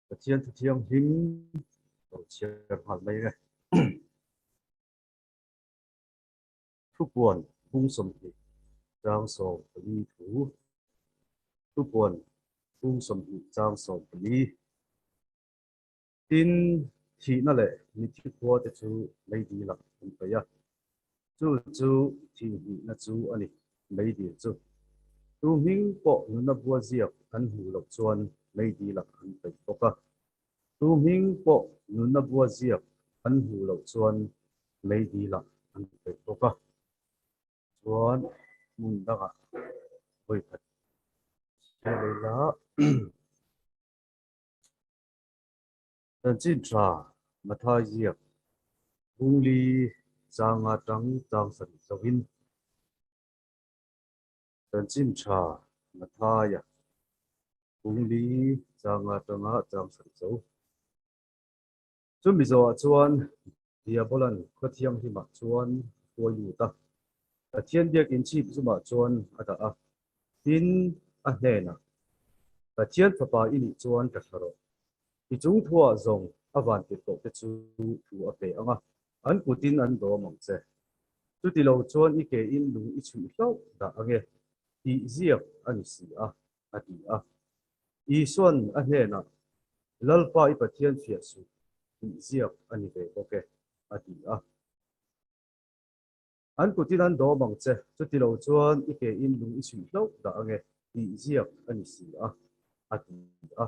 Pathian thu thianghlim lo chhiar nghal mai nge. Thupuan hung 20 chang 14 thu. Thupuan hung 20 chang 14. Tin, thihna leh mitthi khua te chu meidil ah an paih a, chu chu thihhnihna chu a ni, meidil chu. Tu hming pawh nuna bua ziak an hmuh loh chuan meidil ah an paih bawk a, tu hming pawh nuna bua ziak an hmuh loh chuan meidil ah an paih bawk a. Chuan hmun dangah vawikhat chhiar ila. Chanchin tha Mathai ziak Bungli changa tang chang sarih zohin Chanchin tha Mathaia Bungli changa tanga chang sarih zo. Chumi zawhah chuan Diabolan khaw thianghlimah chuan a hruai lut a, Pathian biakin chhip zumah chuan a dah a, tin, a hnenah, Pathian fapa i nih chuan ka thla rawh. I chung thuah zawng a van tirh tawh te chu thu a pe ang a, an kutin an dawm ang che. Chuti lo chuan i ke in lung i chhuih hlauh dah ang e, tih ziak a ni si a, a ti a. Isuan a hnenah, Lalpa i Pathian fiah suh tih ziak a ni ve bawk e, a ti a. An kutin an dawm ang che, chuti lo chuan i ke in lung i chhuih hlauh dah ang e, tih ziak a ni si a, a ti a.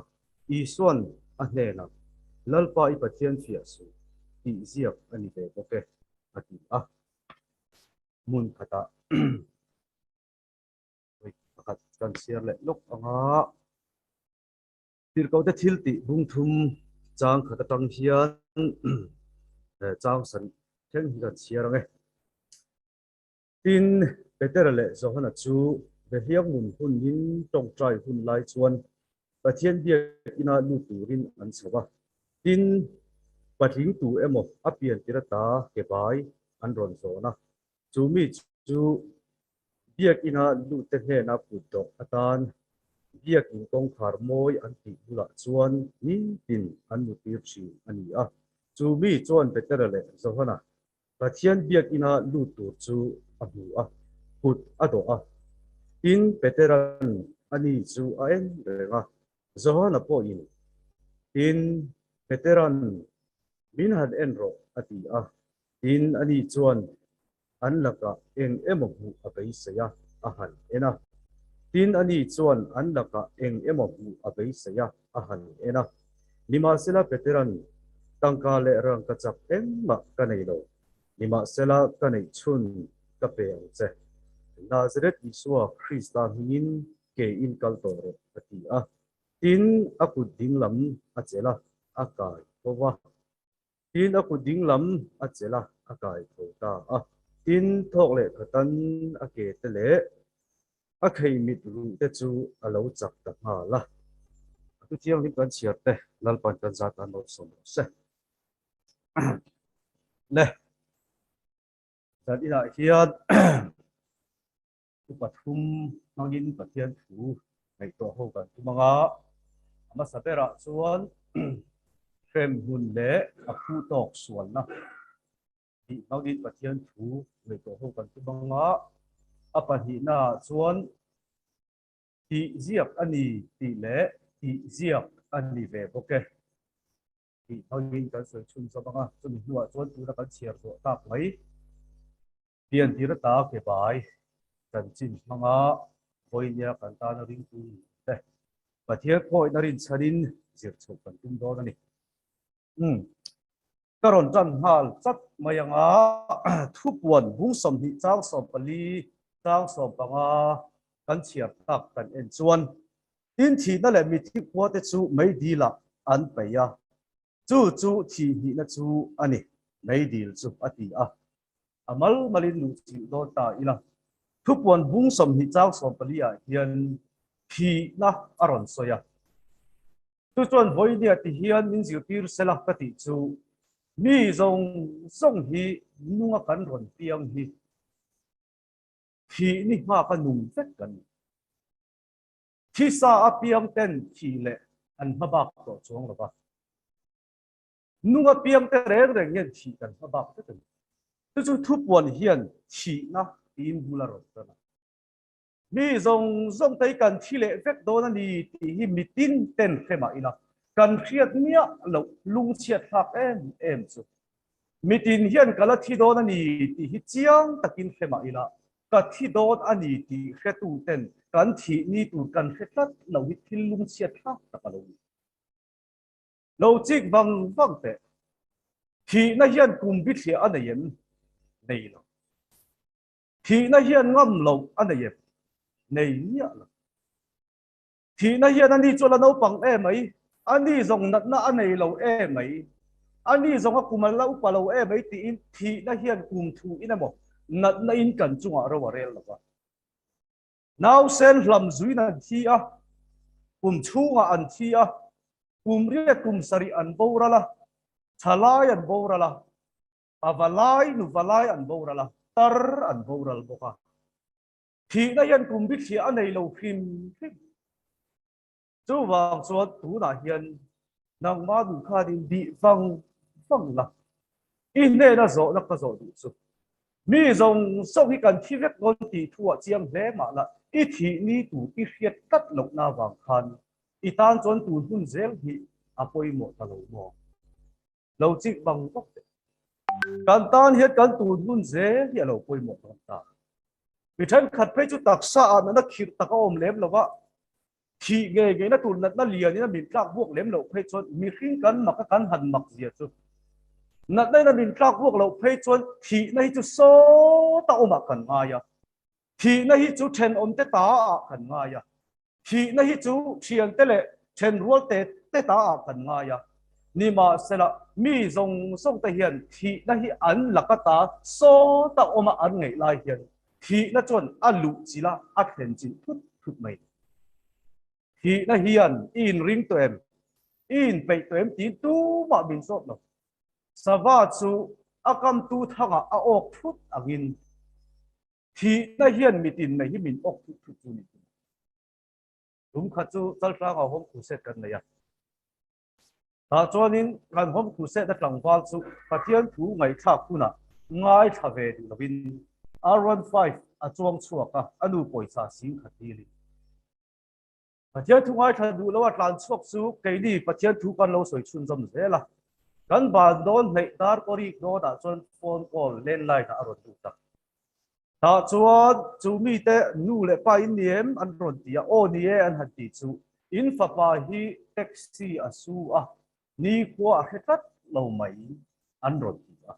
Isuan a hnenah, Lalpa i Pathian fiah suh tih ziak a ni ve bawk e, a ti a. Hmun khatah Pakhat kan chhiar leh lawk ang a, Tirhkohte thil tih bung thum chang khat atang hian chang sarih thleng hi kan chhiar ang e. Tin, Petera leh Johana chu Behliang nun hunin tawngtai hun lai chuan Pathian biakina lut turin an chho a. Tin, patling tu emaw a pian tir ata ke bai an rawn zawn a, chu mi chu Biakina lute hnena kut dawh atan Biakin kawngkhar mawi an tih bulah chuan nitin an mutir thin a ni a. Chu mi chuan Petera leh Johana Pathian biakina lut tur chu a hmu a, kut a dawh a. Tin, Petera'n ani chu a en reng a, Johana pawhin, Tin, Petera'n min han en rawh a ti a. Tin, ani chuan An lakah eng emaw hmuh a beisei a, a han en a. Tin, ani chuan an lakah eng emaw hmuh a beisei a, a han en a. Nimahsela Petera'n, Tangka leh rangkachak engmah ka nei lo, nimahsela ka neih chhun ka pe ang che. Nazareth Isua Krista hmingin ke in kal tawh rawh, a ti a. Tin, a kut dinglam a chelh a, a kai tho va. Tin, a kut ding lam a chelh a, a kai tho ta a. Tin, thawk leh khatan a ke te leh a khei mit ruh te chu a lo chak ta nghal a. A thu thianghlim kan chhiar te Lalpan kan zat an lo sawm rawh se. Le, zan inah hian Thu pathum hmangin Pathian thu ngaihtuah ho kan tum ang a, a hmasa berah chuan hremhmun leh a phu tawk sualna tih hmangin Pathian thu ngaihtuah ho kan tum ang a, a pahnihnaah chuan tih ziak a ni tih leh tih ziak a ni ve bawk e tih hmangin kan sawi chhunzawm ang a, chumi hnuah chuan tuna kan chhiar zawh tak mai. Piantir ata ke bai chanchin hmanga vawinia kan tana ringtu ni te Pathian khawihna rinchhanin zir chhoh kan tum dawn a ni. Umm. Ka rawn tan nghal chat mai anga thupuan bung 20 chang 14 chang 15 kan chhiar tak kan en chuan tin thihna leh mitthi khua te chu meidilah an peih a, Chu chu thih hnihna chu a ni, meidil chu a ti a. A mal malin luh chilh dawn ta ila. Thupuan bung 20 chang 14 ah hian thihna a rawn sawi a. Chu chuan vawinia ti hian min zirtir sela ka tih chu mi zawng zawng hi nunga kan rawn piang hi thih ni nghaka nung vek kan ni. Thisa a piang ten thih leh an hmabak tawh chuang lo va. Nunga piang te reng reng hian thih kan hmabak vek a ni. Chu chu thupuan hian thihna tiin bul a rawn tan a. Mi zawng zawng te hi kan thi leh vek dawn a ni tih hi mitin ten hre mah ila kan hriat miah loh lungchhiat thlak em em chu. Mitin hian ka la thi dawn a ni tih hi chiang takin hre mah ila ka thi dawn a ni tih hretu ten kan thih ni tur kan hre tlat loh hi thil lungchhiat thlak tak a lo ni. Lo chik vang vang teh. Thihna hian kum bithliah a nei em? Nei lo. Thihna hian ngam loh a nei em? Nei miah lo. Thihna hian ani chu a la naupang em mai, ani zawng natna a nei lo em mai, ani zawng a kum a la upa lo em mai tiin thihna hian kum thu in emaw natna in kan chungah ro a rel lo va. Nausen hlam zuin an thi a, kum chhungah an thi a, kum riat kum sarih an boral a, thalai an boral a, a valai nu valai an boral a, tar an boral bawk a. Thihna hian kum bithliah a nei lo hrim hrim. Chuvang chuan tunah hian nangmah duh khanin bih vang vang la, i hnena zawhna ka zawh duh chu. Mi zawng zawng hi kan thi vek dawn tih thu ah chiang hle mah la, i thih ni tur i hriat tlat lohna avang khan i tan chuan tun hun zel hi a pawimawh ta lo maw? Lo chik bang vak teh. Kan tan hian kan tun hun zel hi a lo pawimawh dawn ta. Mi thenkhat phei chu taksa ah natna khirh tak a awm lem lo va, thih ngei ngeina tur natna lianin a min tlak buak lem loh phei chuan mihring kan mak a kan han mak zia chu. Natna in a min tlak buak loh phei chuan thihna hi chu sawta awmah kan ngai a, thihna hi chu thenawmte ta ah kan ngai a. Thihna hi chu thiante leh thenrual te te ta ah kan ngai a, nimahsela mi zawng zawng te hian thihna hi an laka ta sawta awma an ngaih lai hian thihna chuan a luh chilh a, a thlen chilh thut thut mai. Thihna hian i inring tawh em? I inpeih tawh em tiin tumah min zawt lo. Sava chu a kamtu thangah a awk thut angin Thihna hian mitin mai hi min awk thut thut chu ni thung. Tum khat chu Chaltlanga home crusade kan nei a. Tah chuanin kan home crusade a tlangval chu Pathian thu ngaihthlak hunah ngaithla ve duh lovin R15 a chuang chhuak a, a nu pawisa singkhat dilin. Pathian thu ngaithla duh lo a tlan chhuak chu keini Pathian thu kan lo sawi chhunzawm zel a. Kan ban dawn hleih dar kawrik dawnah chuan phone call landline ah a rawn lut a. Tah chuan chu mite nu leh pa in ni em an rawn ti a, aw ni e an han ti chu in fapa hi taxi a su a, nikhua a hre tlat lo mai an rawn ti a.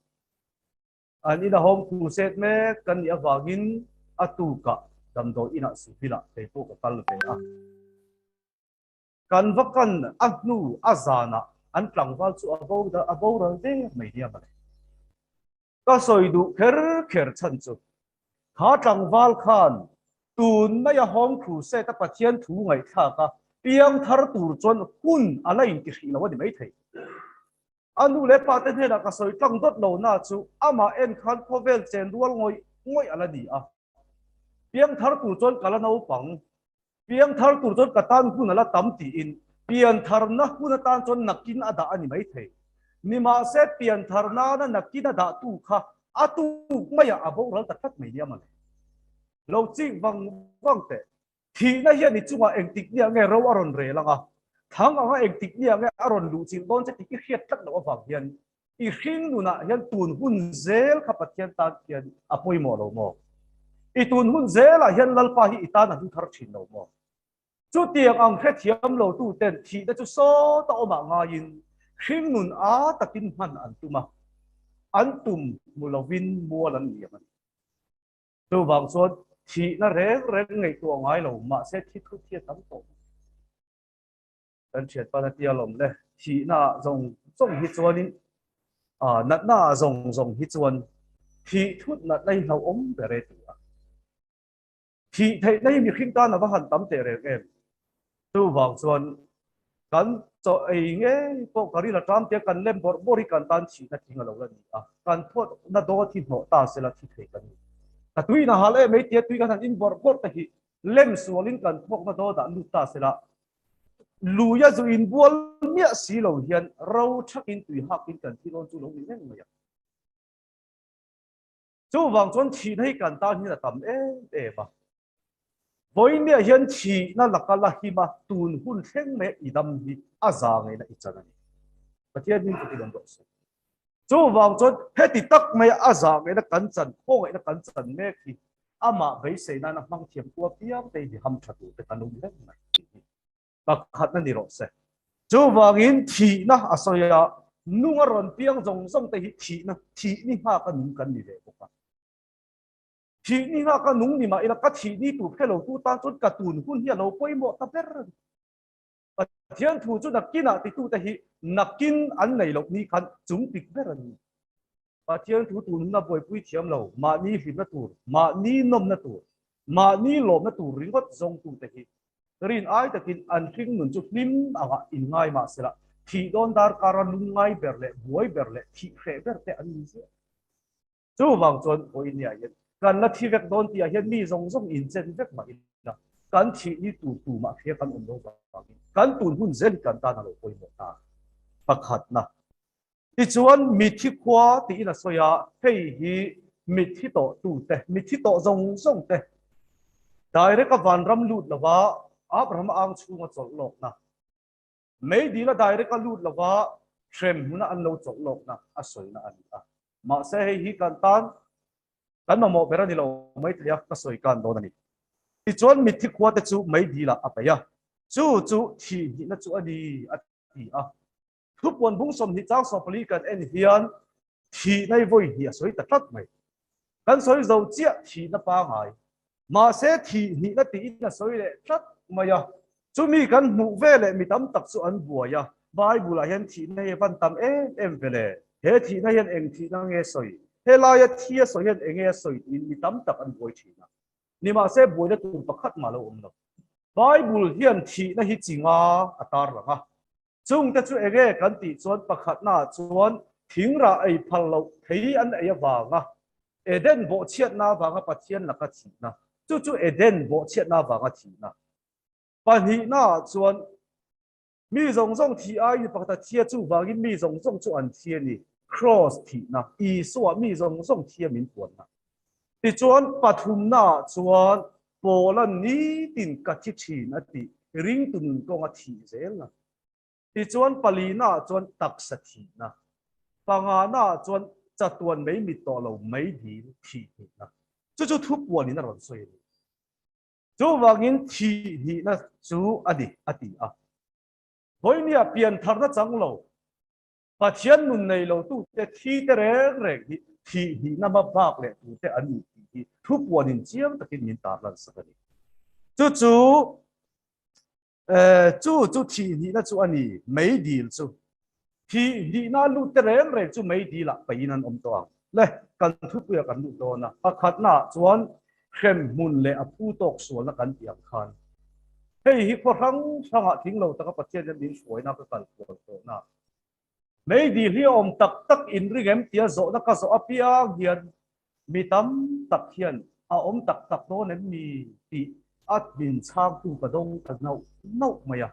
An ina home crusade mek kan nih avangin a tukah damdawi inah civil-ah kei pawh ka kal ve a. Kan va kan a hnu a zanah an tlangval chu a bo a boral der mai nia mawle. Ka sawi duh kher kher chhan chu kha tlangval khan tun maia home crusade a Pathian thu ngaihthlak a piang thar tur chuan hun a la intihrih lo a ni maithei. A nu leh pa te hnenah ka sawi tlang dawt lo na chu amah en khan khawvel chen rual ngawih ngawih a la ni a. Piangthar tur chuan ka la naupang, piangthar tur chuan ka tan hun a la tam tiin piantharna hun atan chuan nakin a dah a ni maithei. Nimahse pianthar nana nakin a dah tu kha a tuk maiah a boral ta tlat mai nia mawle. Lo chik vang vang teh. Thihna hian i chungah engtik nia nge ro a rawn rel ang a, thang anga engtik nia nge a rawn luh chilh dawn che tih i hriat tlat loh avang hian i hring nunah hian tun hun zel kha Pathian tan hian a pawimawh lo maw? I tun hun zelah hian Lalpa hi i tan a hlu thar thin lo maw? Chutiang ang hrethiam lo tuten thihna chu sawta awmah ngaiin hring nun a takin hman an tum a, an tum hmu lovin mual an liam a ni. Chuvang chuan thihna reng reng ngaihtuah ngai lo, mahse thi thut hi a tam tawh mai. Kan thianpa na tia lawm le, thihna ah zawng zawng hi chuanin, ah natna ah zawng zawng hi chuan thih thut natna hi hlauhawm ber e ti a. Thih theihna hi mihring tan a va han tam teh reng em. Chuvang chuan kan chaw ei ngei pawh ka ril a ṭam tia kan lem bawrh bawrh hi kan tan chhihna thing a lo la ni a, kan thawtna dawt hi hnawh ta sela thi thei kan ni. Ka tuiin a hal em mai tia tui kan han in bawrh bawrh te hi. Lem sualin kan thawkna dawtah lut ta sela, luia zu inbual miah si lo hian ro thakin tui hakin kan thi dawn chu lo ni reng mai a. Chuvang chuan thihna hi kan tan hian a tam em em a. Vawinia hian thihna laka la him a, tun hun thleng mai i dam hi a za ngeina i chan a ni. Pathian hming chu ti rawh se. Chuvang chuan heti tak maia a za ngeina kan chan, khawngaihna kan chan mek hi amah beisei nana hmang thiam tu apiang te hi ham tha tur te kan awm reng mai tih hi pakhatna ni rawh se. Chuvangin thihna a sawi a, nunga rawn piang zawng zawng te hi thihna, thih ni nghaka nung kan ni ve bawk a. Thih ni nghaka nung ni mah ila ka thih ni tur hre lo tu tan chuan ka tun hun hi a lo pawimawh ta ber a ni. Pathian thu chu nakinah titute hi nakin an nei loh ni khan chung pik ber a ni. Pathian thu tun huna buaipui thiam lo, mahni hlimna tur, mahni nawmna tur, mahni lawmna tur ringawt zawngtute hi rin ai takin an hring nun chu hlim angah inngai mah sela, thih dawn darkara lungngai ber leh buai ber leh thih hreh ber te an ni ziah. Chuvang chuan vawinia hian kan la thi vek dawn tihah hian mi zawng zawng inchen vek mah ila kan thih ni tur tumah hria kan awm lo vangin kan tun hun zel hi kan tan a lo pawimawh ta pakhatna. Tichuan mithi khua tiin a sawi a, hei hi mithi tawh tute, mithi tawh zawng zawng te direct a vanram lut lova Abraham ang chhunga chawlh lawkna, Meidil a direct a lut lova hrem hmuna an lo chawlh lawkna a sawina a ni a. Mahse hei hi kan tan kan mamawh ber a ni lo mai thei a, ka sawi kan dawn a ni. Tichuan mitthi khuate chu meidilah a paih a, chu chu thih hnihna chu a ni a ti a. Thupuan bung 20 chang 14 kan en hian thihna i vawi hnih a sawi ta tlat mai. Kan sawi zo chiah thihna pangai. Mahse thih hnihna tiin a sawi leh tlat mai a. Chumi kan hmuh ve leh mi tam tak chu an buai a, Bible-ah hian thihna hi a van tam em em ve le. He thihna hian eng thihna nge sawi? Helaia thi a sawi hian enge a sawi tiin mi tam tak an buai thin a. Nimahse buaina tur pakhat mah lo awm lo. Bible hian thihna hi chi nga a tarlang a. Chungte chu enge kan tih chuan pakhatnaah chuan thingrah ei phal loh thei an ei avanga Eden bawhchhiatna avanga Pathian laka thihna, chu chu Eden bawhchhiatna avanga thihna. Pahnihnaah chuan mi zawng zawng thih aiin pakhat a thia chuvangin mi zawng zawng chu an thi a ni, Kraws thihna, Isua mi zawng zawng thia min puanna. Tichuan pathumnaah chuan Paula nitin ka thi thin a tih ringtu nun kawnga thih zelna. Tichuan palinaah chuan taksa thihna, panganaah chuan chatuan mei mit tawh lo mei dil thih hnihna. Chu chu thupuanin a rawn sawi a ni. Chuvangin thih hnihna chu a ni a ti a. Vawinia piantharna chang lo Pathian nun nei lo tute thi te reng reng hi thih hnihna hma bak leh tute an ni tih hi thupuanin chiang takin min tarlan sak a ni. Chu chu chu chu thih hnihna chu a ni, meidil chu. Thih hnihna lut te reng reng chu meidilah peiin an awm tawh ang. Le, kan thupuia kan lut dawn a, pakhatnaah chuan hremhmun leh a phu tawk sualna kan tih ang khan hei hi khaw hrang hrangah thing lo taka Pathian hian min hruaina ka kal kual tawhna meidil hi a awm tak tak inring em tia zawhna ka zawh apiang hian mi tam tak hian a awm tak tak dawn em mi tih a min chhangtu ka dawng ta nauh nauh mai a.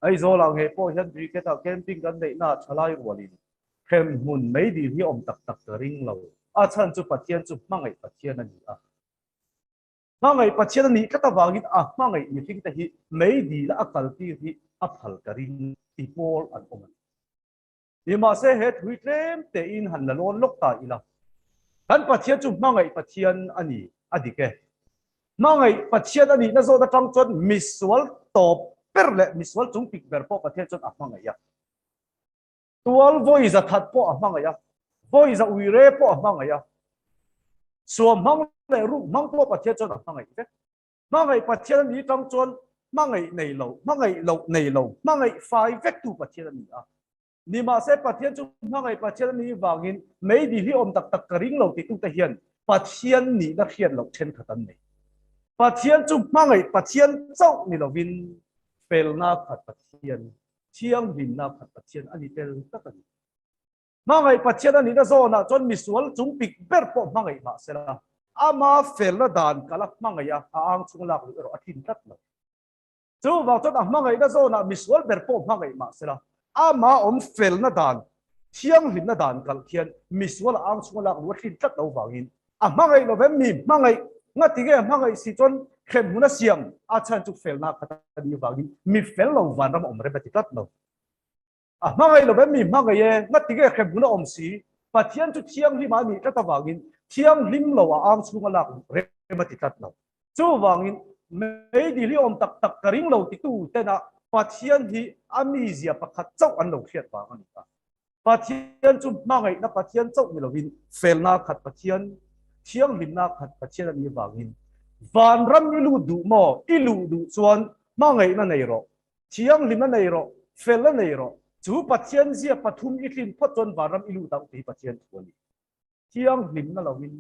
Aizawlah ngei pawh hian Brigade-ah camping kan neihnaah thalai rualin hremhmun meidil hi awm tak tak ka ring lo. A chhan chu Pathian chu hmangaih Pathian a ni a. Hmangaih Pathian a nih tlat avangin a hmangaih mihringte hi meidila a kaltir hi a phal ka ring ti pawl an awm a ni. Nimahse he thui tlem tein han la lawn lawk ta ila, kan Pathian chu hmangaih Pathian a ni a dik e. Hmangaih Pathian a nihna zawt atang chuan misual tawp ber leh misual chung pik ber pawh Pathian chuan a hmangaih a. Tual vawi za that pawh a hmangaih a, vawi za uire pawh a hmangaih a, suam hmang leh ruk hmang pawh Pathian chuan a hmangaih vek. Hmangaih Pathian a nih tang chuan hmangaih nei lo, hmangaih loh nei lo, hmangaih fai vektu Pathian a ni a. Nimahse Pathian chu hmangaih Pathian a nih vangin meidi hi awm tak tak ka ring lo titute hian Pathian nihna hriat loh thenkhat an nei. Pathian chu hmangaih Pathian chauh ni lovin felna khat Pathian, thianghlimna khat Pathian a ni tel tak a ni. Hmangaih Pathian a nihna zawnah chuan misual chung pik ber pawh hmangaih mah sela. Ama felna dan kal a hmangaih a, a ang chung lak luh erawh a tlin tlat lo. Chuvang chuan a hmangaihna zawnah misual ber pawh hmangaih mah sela, ama awm felna dan, thianghlimna dan kalh khian misual a ang chunga lak luh a tlin tlat lo vangin a hmangaih lo vem mi hmangaih ngati nge a hmangaih si chuan hremhmun a siam a chhan chu felna khat a nih vangin mi fel lo vanram a awm rem a ti tlat lo. A hmangaih lo em mi hmangaih e, ngati nge hremhmun a awm si? Pathian chu thianghlim a nih tlat avangin thianghlim lo a ang chhunga lak rem a ti tlat lo. Chuvangin meidil hi awm tak tak ka ring lo titu tena Pathian hi a mizia pakhat chauh an lo hriat vang a ni ta. Pathian chu hmangaihna Pathian chauh ni lovin felna khat Pathian, thianghlimna khat Pathian a nih avangin vanram i lut duh maw? I luh duh chuan hmangaihna nei rawh. Thianghlim a nei rawh, fel a nei rawh, chu Pathian zia pathum i tlin phawt chuan vanram i lut ang tih hi Pathian thu a ni. Thianghlimna loin,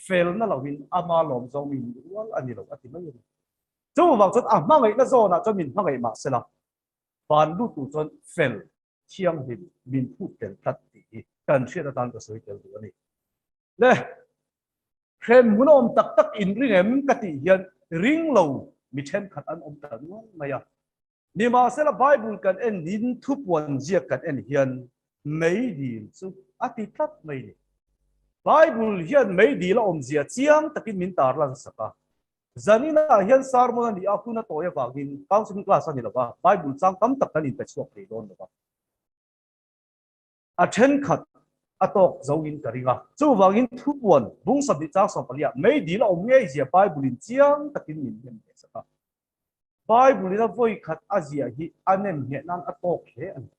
felna loin ama lawm zawng mi nih rual a ni lo a ti mai a ni. Chuvang chuan a hmangaihna zawnah chuan min hmangaih mah sela, van lut tur chuan fel, thianghlim min phut tel tlat tih hi kan hriat atan ka sawi tel duh a ni. Le, hremhmun a awm tak tak in ring em ka tih hian ring lo mi thenkhat an awm ta nual mai a. Nimahsela Bible kan en in thupuan ziak kan en hian meidil chu a ti tlat mai ni. Bible hian meidil a awmzia chiang takin min tarlan sak a. Zaninah hian sermon a nih a hun a tawi avangin counseling class a ni lo va, Bible chang tam tak kan inpe chhuak thei dawn lo va. A thenkhat a tawk zo in ka ring a. Chuvangin thupuan bung 20 chang 14 ah meidil a awm ngei zia Bible in chiang takin min nem hneh sak a. Bible in a vawi khat a ziah hi a nem hneh nan a tawk hle a ni.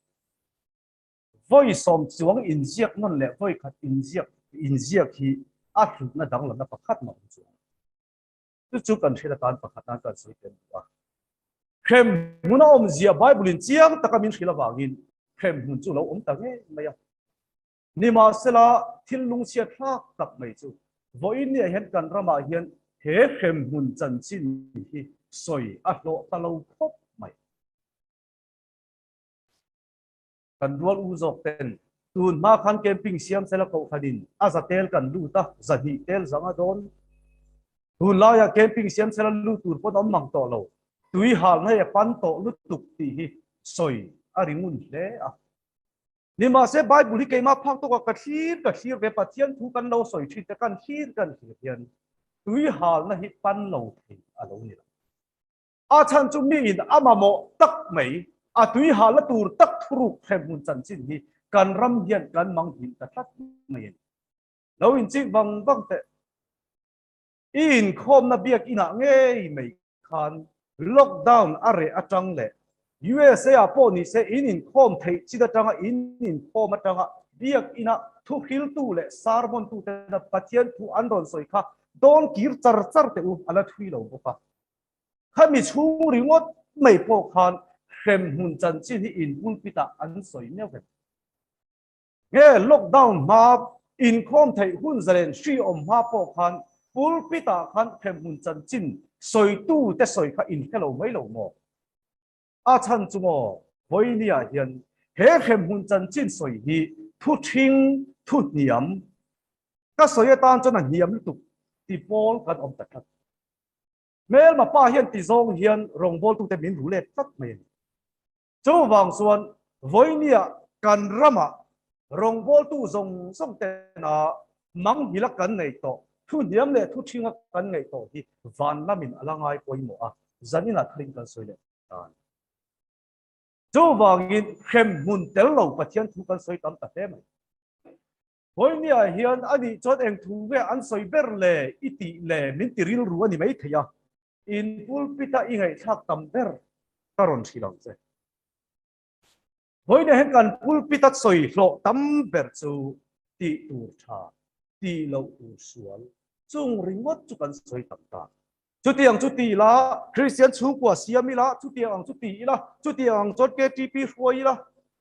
Vawi sawm chuang inziak nawn leh vawi khat inziak inziak hi a hlutna danglamna pakhat mah awm chuang. Chu chu kan hriat atan pakhat nan kan sawi tel duh a. Hremhmun a awmzia Bible in chiang taka min hrilh avangin hremhmun chu lo awm ta ngei mai a. Nimahsela thil lungchhiat thlak tak mai chu vawiin niah hian kan ramah hian he hremhmun chanchin hi sawi a hlawh ta lo khawp mai. Kan rual u zawk ten tun hma khan camping siam sela kohhranin a za tel kan lut a, zahnih tel zang a dawn. Tun laiah camping siam sela lut tur pawn awm mang tawh lo, tui halna hi a pan tawh lutuk tih hi sawi a ri ngun hle a. Nimahse Bible hi keimah phak tawkah ka thlir ka thlir ve, Pathian thu kan lo sawi thin te kan thlir kan thlir hian tui halna hi pan lo thei a lo ni lo. A chhan chu miin a mamawh tak mai, a tuihalna tur tak thuruk hremhmun chanchin hi kan ram hian kan mang hlim ta tlat mai a ni. Lo inchik vang vang teh. I inkhawmna biakinah ngei mai khan lockdown a reh atang leh USA ah pawh nise in inkhawm theih chin atanga in inkhawm atanga biakina thuhriltu leh sermon tute Pathian thu an rawn sawi kha dawn kir char char teh u a la thui lo bawk a. Khami chhung ringawt mai pawh khan hremhmun chanchin hi in pulpit ah an sawi meuh vek. Nge lockdown hma inkhawm theih hun zalen hri awm hma pawh khan pulpit ah khan hremhmun chanchin sawitu te sawi kha in hre lo mai lo maw? A chhan chu maw vawinia hian he hremhmun chanchin sawi hi thu ṭhing thu hniam ka sawi atan chuan a hniam lutuk ti pawl kan awm ta tlat. Hmelma pa hian ti zawng hian rawngbawltute min ru let tlat mai a ni. Chuvang chuan vawinia kan ramah rawngbawltu zawng zawng tena manghila kan nei tawh, thu hniam leh thu ṭhinga kan ngaih tawh hi van lamin a la ngai pawimawh a, zaninah tharin kan sawi leh ta a ni. Chuvangin hremhmun tel lo Pathian thu kan sawi tam ta hle mai. Vawinia hian a nih chuan eng thu nge an sawi ber le i tih le min ti rilru a ni mai thei a, in pulpit a i ngaihthlak tam ber ka rawn hrilh ang che. Vawinia hian kan pulpit a sawi hlawh tam ber chu tih tur tha, tih loh tur sual chung ringawt chu kan sawi tam ta. Chutiang chu ti ila, Kristian chhungkua siam ila, chutiang ang chu ti ila, chutiang ang chuan KTP hruai ila,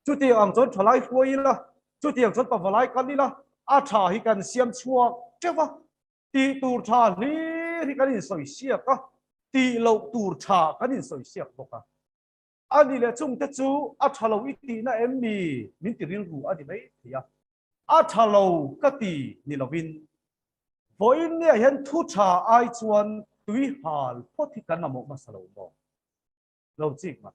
chutiang ang chuan thalai hruai ila, chutiang chuan pavalai kal ila, a tha hi kan siam chhuak teuh a, tih tur tha hlir hi kan insawi siak a, tih loh tur tha kan insawi siak bawk a. A ni leh chungte chu a tha lo i tihna em mi? Min ti rilru a ni mai thei a. A tha lo ka ti ni lovin. Vawiin nia hian thu tha ai chuan tui hal phawt hi kan mamawh hmasa lo maw? Lo chik mat.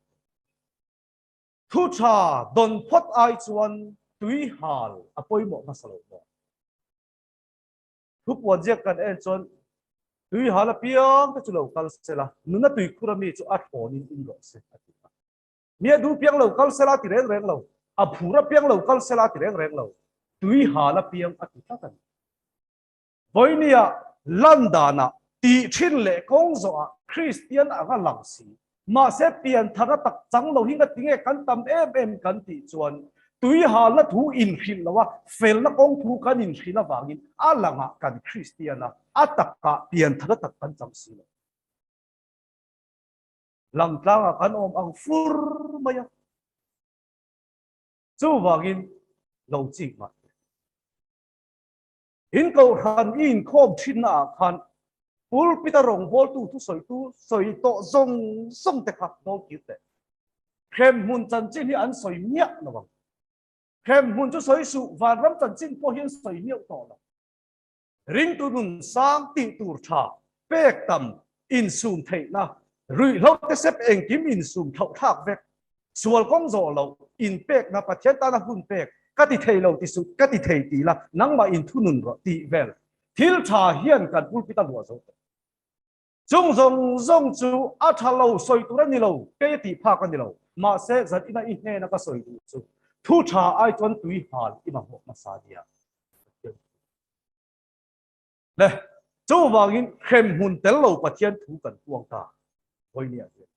Thu tha dawn phawt ai chuan tui hal a pawimawh hmasa lo maw? Thu puan ziak kan en chuan tui hal apiang te chu lo kal sela, nuna tuikhur ami chu a thlawnin in rawh se a ti a. Mi a duh piang lo kal sela a ti reng reng lo, a phur apiang lo kal sela a ti reng reng lo, tui hal apiang a ti tlat a ni. Vawinia lan danah tih thin leh kawng zawhah Kristian anga lang si, mahse pianthar a tak chang lo hi ngatinge kan tam em em kan tih chuan tui halna thu inhrilh loa felna kawng thu kan inhrilh avangin a langah kan Kristian a, a takah pianthar a tak kan chang si lo. Langtlangah kan awm ang fur mai a. Chuvangin lo chik mah teh. In kohhran i inkhawm thinna ah khan pulpit a rawngbawltu thusawitu sawi tawh zawng zawng te kha dawl kir teh. Hremhmun chanchin hi an sawi miah lo ang. Hremhmun chu sawi suh, vanram chanchin pawh hi an sawi miah tawh lo. Ringtu nun sang tih tur tha, pek tam, insum theihna, ruihhlo te sep engkim insum thlauh thlak vek, sual kawng zawh loh, inpekna, Pathian tana hun pek, ka ti thei lo ti suh, ka ti thei ti la, nangmah inthunun rawh tih vel thil tha hian kan pulpit a luah zo tawh. Chung zawng zawng chu a tha lo sawi tur a ni lo, kei a tih phak a ni lo. Mahse, zan ina i hnena ka sawi duh chu thu tha ai chuan tui hal i mamawh hmasa nia. Pathian thu. Le, chuvangin hremhmun tel lo Pathian thu kan puang ta. Vawinia hian.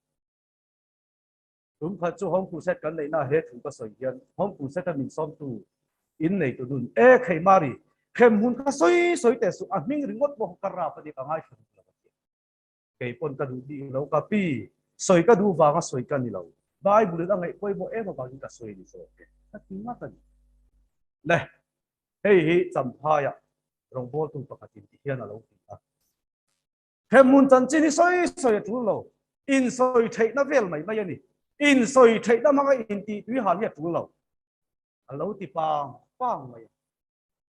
Tum khat chu Home Crusade kan neihna he thu ka sawi hian Home Crusade a min sawmtu in nei tu nun e khei Mari hremhmun kha sawi sawi teh suh a hming ringawt pawh ka rap a ni ka ngaithla duh lo a ti. Kei pawn ka duh bik lo ka pi sawi ka duh vanga sawi ka ni lo Bible in a ngaih pawimawh em avangin ka sawi ni zawk e ka ti ngat a ni. Le hei hi Champhaiah rawngbawltu pakhatin ti hian a lo ti a. Hremhmun chanchin hi sawi sawi a tul lo. Insawi theihna vel mai mai a ni. Insawi theihna hmanga intih tui hal hi a tul lo. A lo ti pang pang mai a.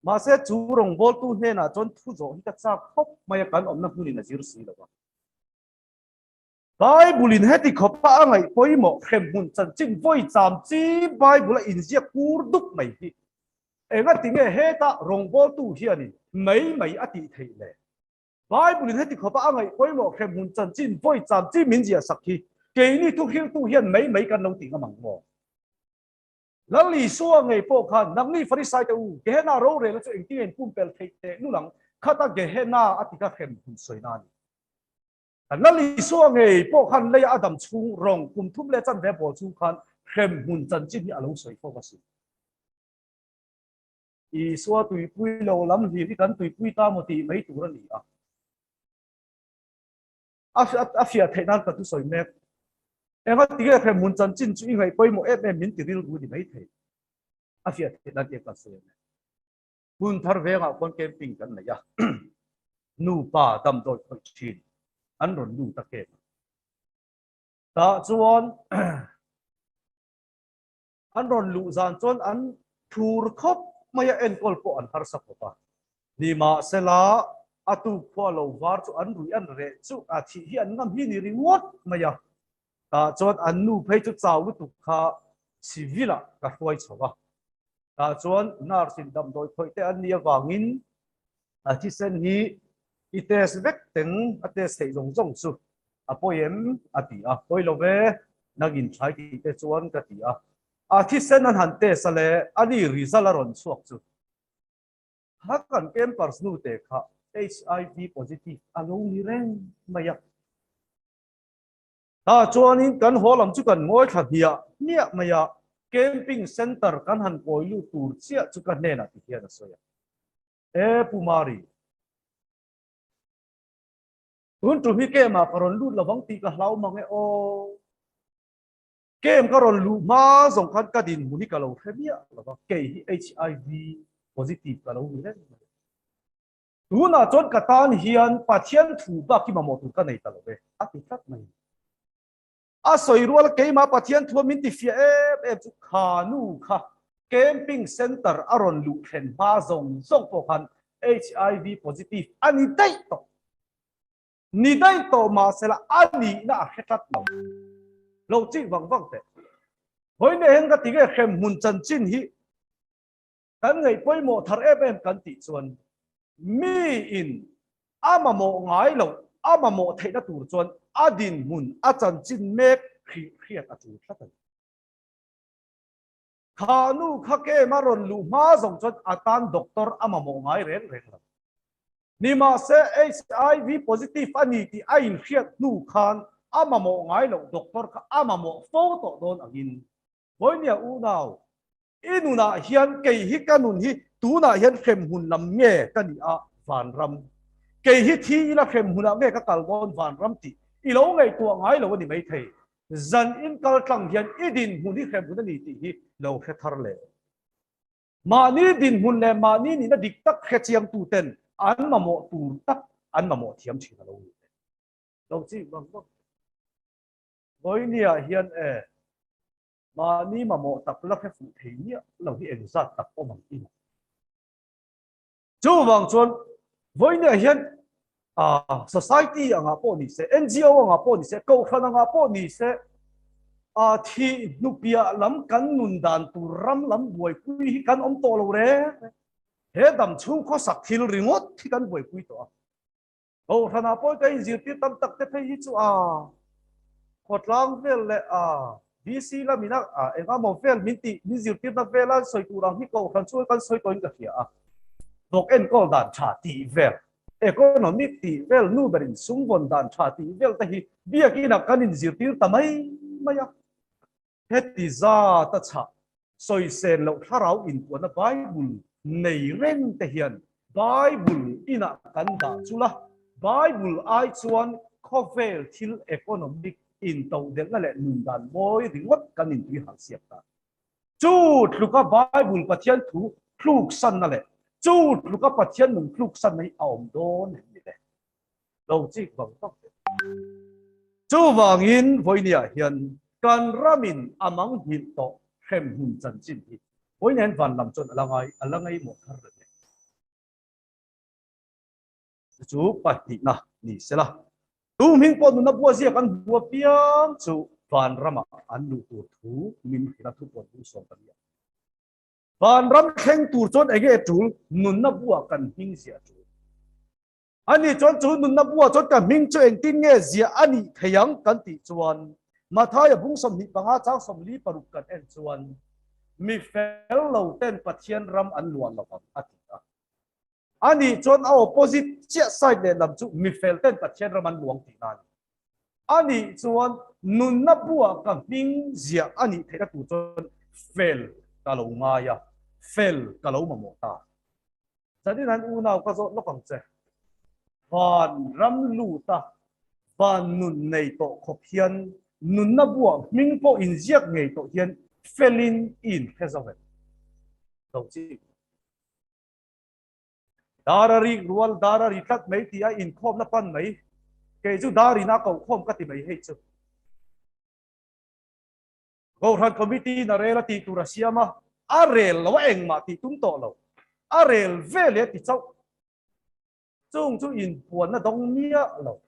Mahse chu rawngbawltu hnenah chuan thu zawh hi ka chak khawp mai a, kan awmna hmunin a zir si lo a. Bible-in heti khawpa a ngaih pawimawh hremhmun chanchin vawi cham chi Bible-a inziak kur dup mai hi engatinge heta rawngbawltu hianin mai mai a tih theih le? Bible-in heti khawpa a ngaih pawimawh hremhmun chanchin vawi cham chi min ziah sak hi keini thuhriltu hian mai mai kan lo ti ngam ang maw? Lal Isua ngei pawh khan nangni Farisai te u, Gehenna rorelna chu engtin nge in pumpel theih teh lul ang? Khata Gehenna a ti kha hremhmun sawina a ni. Kan Lal Isua ngei pawh khan leia a dam chhung rawng kum thum leh chanve bawl chhung khan hremhmun chanchin hi a lo sawi fo a si. Isua tuipui lo lam hlir hi kan tuipui ta maw tih mai tur a ni a. A fiah theih nan ka thusawi mek. Enga tinge hremhmun chanchin chu i ngaih pawimawh em em min ti rilru ni mai thei. A fiah theih nan tiang kan sawi a ni. Hun thar vengah khawn camping kan nei a. Nupa damdawi khawih thin an rawn lut a camp a. Tah chuan An rawn luh zan chuan an thur khawp mai a, enkawl pawh an harsa khawp a. Nimahsela, a tuk khua lo var chu an ruih an reh chu a thih hi an ngam hi ni ringawt mai a. Tah chuan an nu phei chu chau lutuk kha civil ah ka hruai chho a. Tah chuan nurse in damdawi khawih te an nih avangin a thisen hi i test vek teng a test theih zawng zawng chu A pawi em? a ti a. Pawi lo ve, nang in thlai tih te chuan ka ti a. A thisen an han test a le, a ni result a rawn chhuak chu. Kha kan campers nu te kha HIV positive a lo ni reng mai a. Tah chuanin kan haw lam chu kan ngawi thla hmiah hmiah mai a, camping centre kan han kawi lut tur chiah chu ka hnenah ti hian a sawi a. E Pu Mari. Tun tum hi kem ah ka rawn lut lovang tih ka hlau mang e aw. Kem ka rawn luh hma zawng khan ka dinhmun hi ka lo hre miah lo va, kei hi HIV positive ka lo ni reng mai. Tunah chuan ka tan hian Pathian thu bak hi mamawh tur ka nei ta lo ve, a ti tlat mai. A sawi rual keimah Pathian thua min ti fiah em em chu kha nu kha camping center a rawn luh thlen hma zawng zawng pawh khan. HIV positive a ni daih tawh. Ni daih tawh mahsela a nihna a hre tlat lo. Lo chik vang vang teh. Vawiin hian ka ti nge hremhmun chanchin hi kan ngaih pawimawh thar em em kan tih chuan miin a mamawh ngai loh, a mamawh theihna tur chuan a dinhmun a chanchin mek hrih hriat a tul tlat a ni. Kha nu kha kem a rawn luh hma zawng chuan a tan doctor a mamawh ngai reng reng lo. Nimahse HIV positive a ni tih a inhriat hnu khan a mamawh ngai loh doctor kha a mamawh fo tawh dawn angin Vawinia unau I nunah hian kei hi ka nun hi tunah hian hremhmun lam nge ka nih a vanram? Kei hi thi ila hremhmunah nge ka kal dawn vanram tih i lo ngaihtuah ngai lo a ni maithei. Zan in kal tlang hian i dinhmun hi hremhmun a ni tih hi lo hre thar leh. Mahni dinhmun leh mahni nihna dik tak hre chiangtuten an mamawh tur tak an mamawh thiam thin a lo ni. Lo chik vang vang. Vawinia hian e. Mahni mamawh tak la hre fuh thei miah lo hi engzat tak awm ang i? Chuvang chuan vawinia hian society angah pawh ni se, NGO angah pawh ni se, kohhran angah pawh ni se, thih hnupiah lam kan nun dan tur ram lam buaipui hi kan awm tawh lo reng reng. He dam chhung khawsak thil ringawt hi kan buaipui tawh a. Kohhranah pawh ka inzirtir tam tak te phei hi chu a khawtlang vel leh a VC lamin a engamaw vel min tih min zirtirna vela sawi tur ang hi kohhran chu kan sawi tawhin ka hria a. Vawk enkawl dan tha tih vel, economic tih vel, nu berin sum vawn dan tha tih vel te hi biakinah kan inzirtir ta mai mai a. Heti zat a chhah sawisel loh thlarau inpuanna Bible nei reng te hian Bible inah kan dah chul a, Bible ai chuan khawvel thil economic intodelhna leh nun dan mawi ringawt kan intui hal siak ta. Chu tluka Bible Pathian thu tluksanna leh chu tluka Pathian nung tluksanna hi a awm dawn em ni le? Lo chik vang vang teh. Chuvangin vawinia hian kan ramin a mang nghilh tawh hremhmun chanchin hi vawinia hian van lam chuan a la ngai a la ngaimawh thar reng e. Chu chu pahnihna ni sela. Tu hming pawh nuna bua ziak an hmu apiang chu van ramah an luh tur thu min hrilh a thupuan bung 14. Vanram thleng tur chuan enge tul nunna bua kan hming ziah tul. Ani chuan chu nunna buah chuan ka hming chu engtin nge ziah a nih thei ang kan tih chuan Mathaia bung 25 chang 46 kan en chuan mi fel lo ten Pathian ram an luah lo ang a ti a. Ani chuan a opposite chiah side lehlam chu mi fel ten Pathian ram an luang tihna a ni. Ani chuan nunna buah ka hming ziah a nih theihna tur chuan fel ka lo ngai a, fel ka lo mamawh ta. Zanin an unau ka zawt lawk ang che. Van ram lut a, van nun nei tawh khawp hian nunna buah hming pawh inziak ngei tawh hian felin i inhre zo em? Lo chik. Dar a rik rual, dar a ri tlat mai tih a inkhawmna pan mai. Kei chu dar ina kohkhawm ka ti mai hei chu. Kohhran Committee in a rel a tih tur a siam a, a rel lo a engmah tih tum tawh lo. A rel ve leh a ti chauh. Chung chu inpuanna dawng miah lo.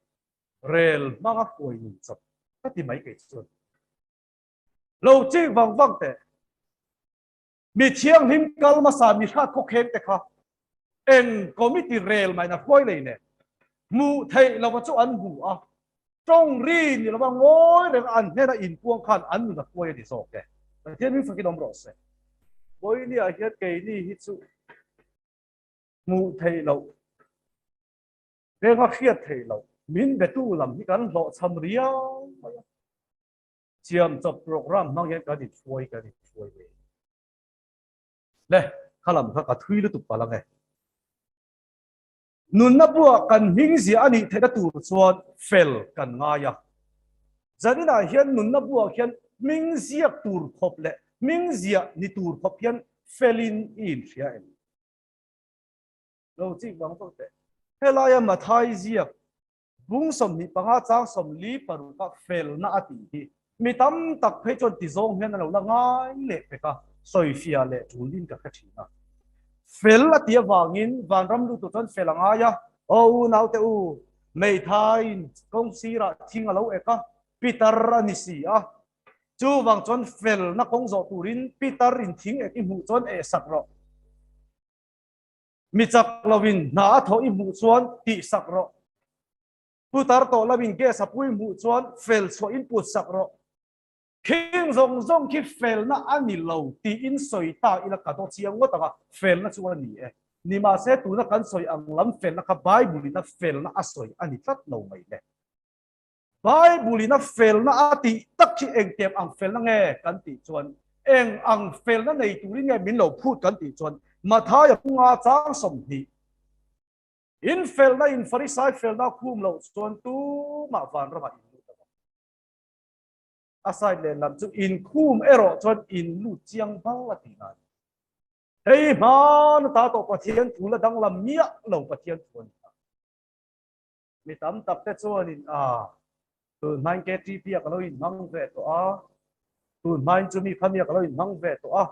Rel hmanga hruai nun chawp ka ti mai kei chuan. Lo chik vang vang teh. Mi thianghlim kal hmasa mi hrat khawkheng te kha eng committee rel mai na hruai lei nen hmuh theih lova chu an hmu a, tawng ri ni lova ngawi reng an hnena inpuang khan an nun a hruai a ni zawk e. Pathian hming fakin awm rawh se. Vawinia hian keini hi chu hmuh theih loh, renga hriat theih loh, min betu lam hi kan hlawhchham riau mai a. Siam chawp program hmang hian kan inhruai kan inhruai ve. Le, kha lam kha ka thui lutuk palh ang e. Nunna buah kan hming ziah a nih theihna tur chuan fel kan ngai a. Zaninah hian nunna buah hian hming ziak tur khawp leh hming ziah ni tur khawp hian felin i inhria em? Lo chik vang vang teh. Helaia Mathai ziak Bung 25 chang 46 a felna a tih hi mi tam tak phei chuan ti zawng hian a lo la ngai leh pek a, sawifiah leh tul in ka hre thin a. Fel a tih avangin vanram lut tur chuan fel a ngai a. Aw unaute u, meithaiin kawng sirah thing a lo ek a, Pitar a ni si a. Chuvang chuan felna kawng zawh turin Pitar in thing ek i hmuh chuan ehsak rawh. Mi chak loin hna a thawh i hmuh chuan tihsak rawh. Putar tawh loin gas a pui hmuh chuan fel chhuah in putsak rawh. Khing zawng zawng khi felna a ni lo tiin sawi ta ila ka daw chiang ngawt ang a, felna chu a ni e. Nimahse tuna kan sawi ang lam felna kha Bible in a felna a sawi a ni tlat lo mai le. Bible in a felna a tih tak khi engtiang ang felna nge kan tih chuan, eng ang felna nei turin nge min lo phut kan tih chuan Mathaia punga chang 20 in felna in Farisai felna khum loh chuan tumah vanramah in lut ang. A side leh lam chu inkhum erawh chuan in lut chiang bal a tih nan. Hei hman ata tawh Pathian thu la danglam miah lo Pathian thu a ni a. Mi tam tak te chuanin a tun hmain KTP a ka lo inhmang ve tawh a, tun hmain chu mi kha mi a ka lo inhmang ve tawh a,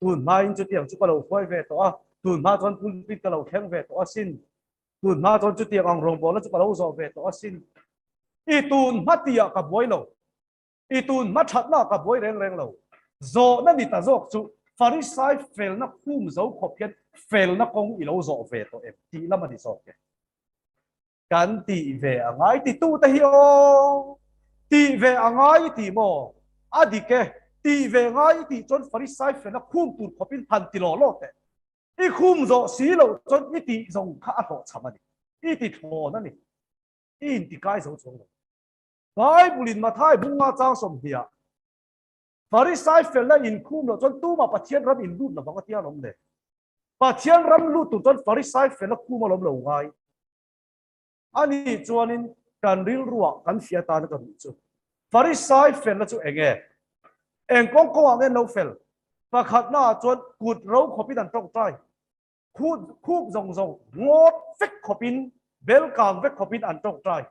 tun hmain chutiang chu ka lo hruai ve tawh a, tun hma chuan pulpit ka lo thleng ve tawh asin. Tun hma chuan chutiang ang rawngbawlna chu ka lo zawh ve tawh asin. I tun hma tihah ka buai lo. I tun hma thatnaah ka buai reng reng lo. Zawhna ni ta zawk chu Farisai felna khum zo khawp hian felna kawng i lo zawh ve tawh em tih lam a ni zawk e. Kan tih ve a ngai titute hi aw! Tih ve a ngai i ti maw? A dik e, tih ve ngai i tih chuan Farisai felna khum tur khawpin han ti law law teh. I khum zawh si loh chuan i tih zawng kha a hlawhchham a ni. I ti thlawn a ni. I intikai zo chuang lo. Bible-in Mathai bunga chang 20 ah Farisai felna inkhum loh chuan tumah Pathian ram in lut lovang a tia alawm le. Pathian ram lut tur chuan Farisai felna khum alawm lo ngai. A nih chuanin kan rilruah kan hria tana ka duh chu. Farisai felna chu eng nge? Eng kawng kawngah nge an lo fel? Pakhatnaah chuan kut ro khawpin an tawngtai. Khut khup zawng zawng ngawt vek khawpin, bel kang vek khawpin an tawngtai.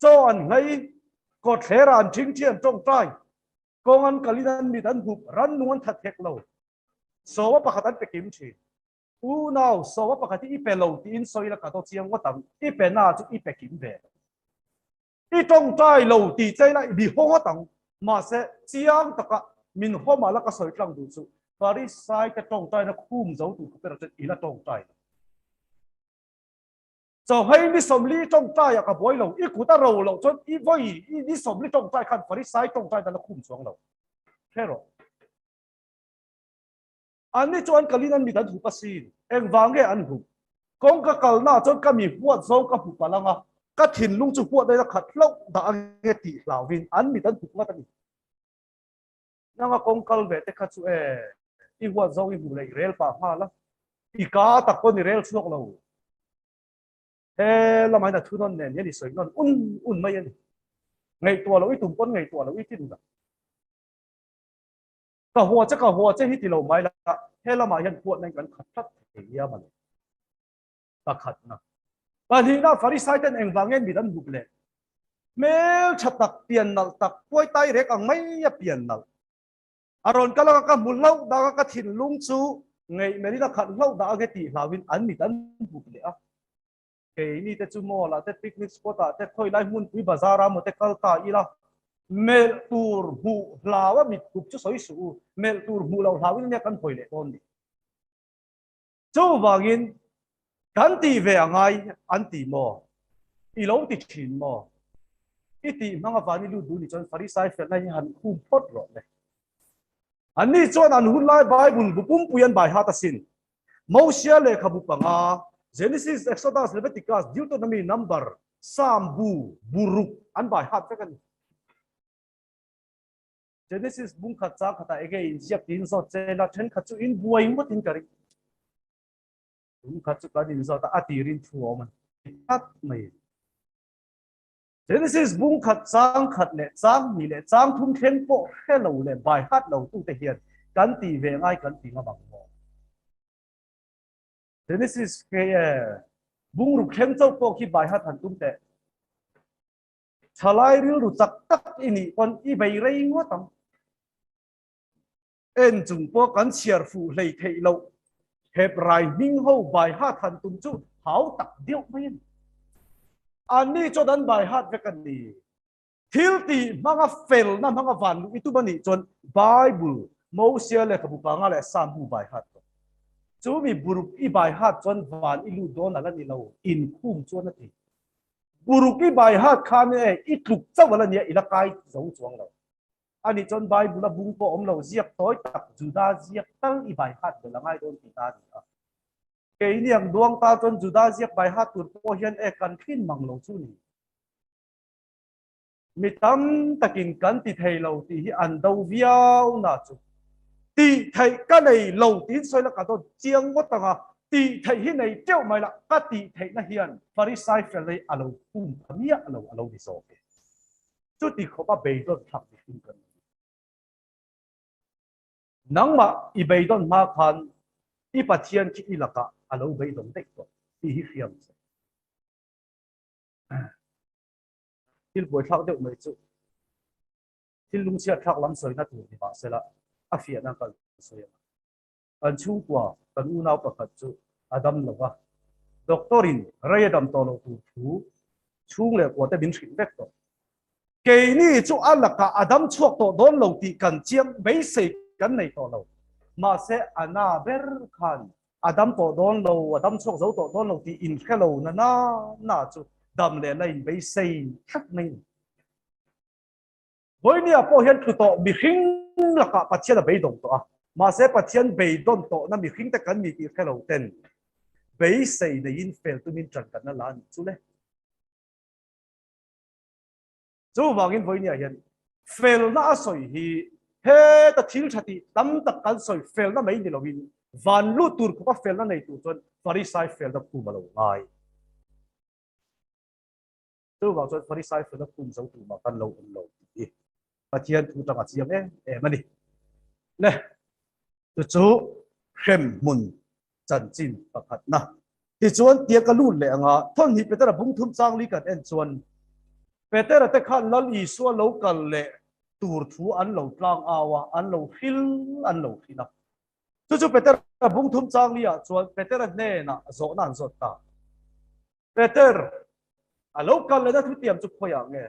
Chaw an hlei, kawtthlerah an ṭhingṭhi an tawngtai. Kawng an kalin an mit an hup, rannung an that hek lo. Sawma pakhat an pe kim ṭhin. Unau, sawma pakhat hi i pe lo tiin sawi la ka daw chiang ngawt ang, i pe na chu i pe kim ve lo. I tawngtai lo tih chei la i bi haw ngawt ang, mahse chiang taka min haw mah la ka sawi tlang duh chu Farisai te tawngtaina khum zo tur khawp erawh chuan i la tawngtai lo. Chawhmei ni 40 tawngtai ah ka buai lo, i kut a ro loh chuan i vawi i ni 40 tawngtai khan Farisai tawngtaina la khum chuang lo. Hre rawh. Anni chu an kalin an mit an hup asin. Engvang nge an hup? Kawng ka kalnaah chuan ka mi huat zawng ka hmu palh ang a, ka thinlung chu huat daih a khat hlauh dah ange tih hlauvin an mit an hup ngat a ni. Nanga kawng kal ve te kha chu e, i huat zawng i hmuh leh i rel pah nghal a, i ka tak pawn i rel chhuak lo. He lamain a thunawn nen hian i sawi nawn un un mai a ni. Ngaihtuah loh i tum pawn ngaihtuah loh i ti duh lo. Ka hua che, ka hua che hi ti lo mai la, he lamah hian huatna in kan khat tlat thei nia mawle. Pakhatna. Pahnihna, Farisai ten engvang nge mit an hup le? Hmel tha tak, pian nalh tak, puai tai rek ang mai a pian nalh. A rawn kal anga ka hmu hlauh dak a, ka thinlung chu ngaihmelin a khat hlauh dak ange tih hlauhin an mit an hup leh a. Keini te chu mall ah te picnic spot ah te khawi lai hmunpui bazar ah maw te kal ta ila melh tur hmuh hlau a mit khup chu sawi suh u, melh tur hmuh loh hlau in ania kan hawi leh dawn ni. Chuvangin kan tih ve a ngai an ti maw? I lo ti thin maw? I tih hmang avangin i lut duh ni chuan Farisai felna hi han khum phawt rawh le. Anni chuan an hun lai Bible bu pumpui an bai hat asin. Mosia lehkhabu panga, Genesis, Exodus, Leviticus, Deuteronomy, Number, Psalm bu, buruk an bai hat vek a ni. Genesis bung khat chang khatah enge inziak tiin zawt che la, thenkhat chu in buai ngawt in ka ring. Bung khat chu kan inzawt a, a tirin thu a awm a ni tlat mai. Genesis bung khat chang khat leh chang hnih leh chang thum thleng pawh hre lo leh bai hat lo tute hian kan tih ve ngai kan ti ngam ang maw? Genesis ke bung ruk thleng chauh pawh khi bai hat han tum teh. Thalai rilru chak tak i nih pawn i bei rei ngawt ang. En chung pawh kan chhiar fuh hlei theih loh. Hebrai hming ho bai hat han tum chu hau tak deuh mai a ni. Anni chuan an bai hat vek a ni. Thil tih hmanga felna hmanga van luh i tum a nih chuan Bible, Mosia lehkhabu panga leh Psalm bu bai hat tawh. Chu mi buruk i bai hat chuan van i lut dawn ala ni lo, inkhum chuan a ti. Buruk i bai hat khan e i tluk chauh ala nia i la kai zo chuang lo. Ani chuan Bible a bung pawh awm lo ziak tawi tak Juda ziak tal i bai hat bel a ngai dawn tih ta a ni a. Keini ang duang ta chuan Juda ziak bai hat tur pawh hian e kan thlin mang lo chu ni. Mi tam takin kan ti thei lo tih hi an do viau na chu. Tih theih ka nei lo tiin sawi la ka dawn chiang ngawt ang a, tih theih hi nei teuh mai la, ka tih theihna hian Farisai fel hi a lo pum pha miah lo a lo ni zawk e. Chuti khawp a beidawn thlak mihring kan ni. Nangmah i beidawn hma khan i Pathian khi i lakah a lo beidawng daih tawh tih hi hriam che. Thil buaithlak deuh mai chu thil lungchhiat thlak lam sawina tur ni mah sela a fiahna kan sawi ang a. Kan chhungkua kan unau pakhat chu a dam lo va, doctor in rei a dam tawh loh tur thu chhung leh kua te min hrilh vek tawh. Keini chu a lakah a dam chhuak tawh dawn lo tih kan chiang beisei kan nei tawh lo. Mahse a na ber khan A dam tawh dawn lo, a dam chhuak zo tawh dawn lo tih inhre lo na na na chu dam leh la inbeisei tlat mai a ni. Vawinia pawh hian tlu tawh mihring lakah Pathian a beidawng tawh a, mahse Pathian beidawn tawhna mihringte kan ni tih hre lo ten beisei neiin fel tumin ṭan kan la la a nih chu le. Chuvangin vawinia hian felna a sawi hi heta thil tha tih tam tak kan sawi felna mai ni loin van lut tur khawpa felna nei tur chuan Farisai felna khum a lo ngai. Chuvang chuan Farisai felna khum zo tur mah kan lo awm lo tih hi Pathian thu tanga chiang em em a ni. Le, chu chu hremhmun chanchin pakhatna. Tichuan, tia ka lut leh anga thawmhnih Petera bung thum chang li kan en chuan Petera te khan Lal Isua lo kal leh tur thu an lo tlang au a, an lo hril an lo hril a. Chu chu Petera bung thum chang li ah chuan Petera hnenah zawhna an zawt ta. Peter, a lo kal lehna thutiam chu khawiah nge?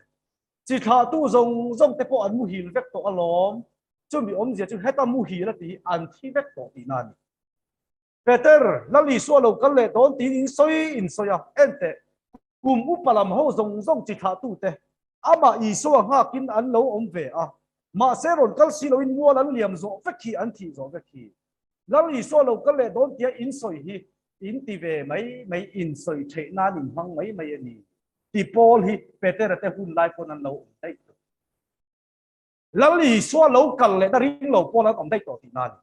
Chi thlahtu zawng zawng te pawh an muhil vek tawh alawm. Chumi awmzia chu heta muhil a tih hi an thi vek tawh tihna a ni. Peter, Lal Isua lo kal leh dawn tiin in sawi in sawi a, enteh, kum upa lam ho zawng zawng chi thlahtute amah Isua nghakin an lo awm ve a, mahse rawn kal si loin mual an liam zawh vek hi, an thih zawh vek hi. Lal Isua lo kal leh dawn tia in sawi hi in ti ve mai mai, in sawi theih nan in hmang mai mai a ni, ti Paul hi Petera te hun lai pawn an lo awm daih tawh. Lal Isua lo kal lehna ring lo pawn an awm daih tawh tihna a ni.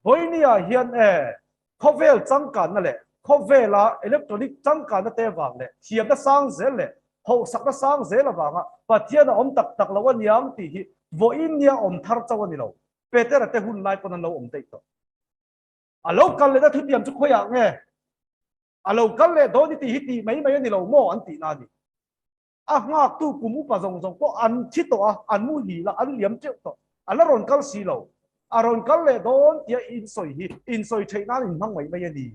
Vawinia hian e, khawvel changkanna leh khawvela electronic changkanna te avang leh thiamna sang zel leh hauhsakna sang zel avanga Pathian a awm tak tak lo a niang tih hi vawinia awm thar chauh a ni lo. Petera te hun lai pawn an lo awm daih tawh. A lo kal lehna thutiam chu khawiah nge a lo kal leh dawn i tih hi tih mai mai a ni lo maw an tihna a ni. A nghaktu kum upa zawng zawng pawh an thi tawh a, an muhil a, an liam teuh tawh. A la rawn kal si lo. A rawn kal leh dawn tia in sawi hi in sawi theih nan in hmang mai mai a ni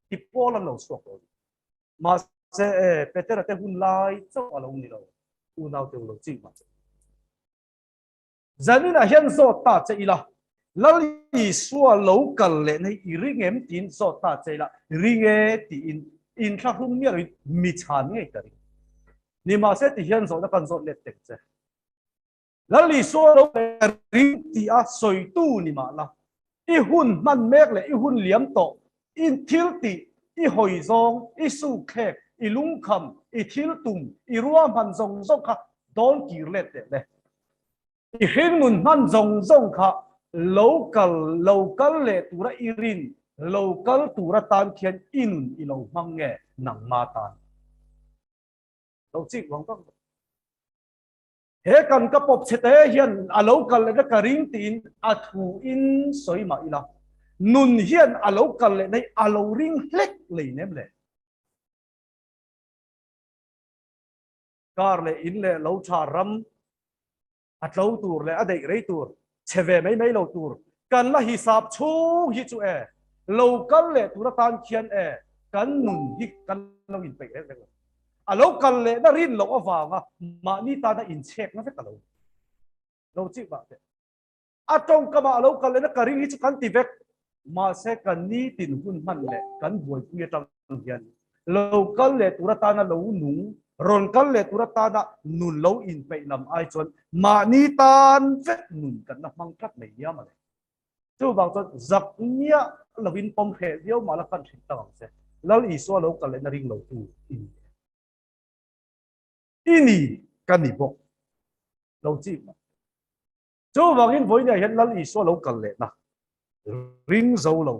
ti pawl an lo chhuak tawh a ni. Mahse e, Petera te hun lai chauh a lo ni lo, unau te u lo chik mah che. Zaninah hian zawt ta che ila, Lal Isua lo kal leh na hi i ring em tiin zawt ta che ila, ring e tiin inthlahrung miah loin mi chhan ngei ka ring. Nimahse ti hian zawhna kan zawt let teng che. Lal Isua lo kal leh ka ring ti a sawitu ni mah la, i hun hman mek leh i hun liam tawh, i thil tih, i hawi zawng, i sukthlek, i lungkham, i thil tum, i ruahman zawng zawng kha dawn kir let teh le. I hringnun hman zawng zawng kha lo kal lo kal leh tura i rin lo kal tur atan khian i nun i lo hmang nge nangma tan lo chik vang vang rawh. He kan ka pawp chhe te hian a lo kal lehna ka ring tiin a thu in sawi mah ila nun hian a lo kal lehna hi a lo ring hlek lei nem le. Car leh in leh lo tha ram a tlo tur leh a deih rei tur, chhe ve mai mai lo tur. Kan la hisap chhung hi chu e, lo kal leh tur atan khian e, kan nun hi kan lo inpeih reng reng lo. A lo kal lehna rin loh avanga mahni tana inchhekna vek a lo lo chih mah teh. A tawngkamah a lo kal lehna ka ring hi chu kan ti vek. Mahse kan nitin hun hman leh kan buaipui atang hian lo kal leh tur atana lo nung, rawn kal leh tur atana nun lo inpeih lam ai chuan mahni tan vek nun kan la hmang tlat mai nia mawle. Chuvang chuan zak miah lovin pawm hreh viau mah la kan hrilh tak ang che. Lal Isua lo kal lehna ring lotu i ni e. I ni ka ni bawk lo chik mah. Chuvangin vawinia hian Lal Isua lo kal lehna ring zo lo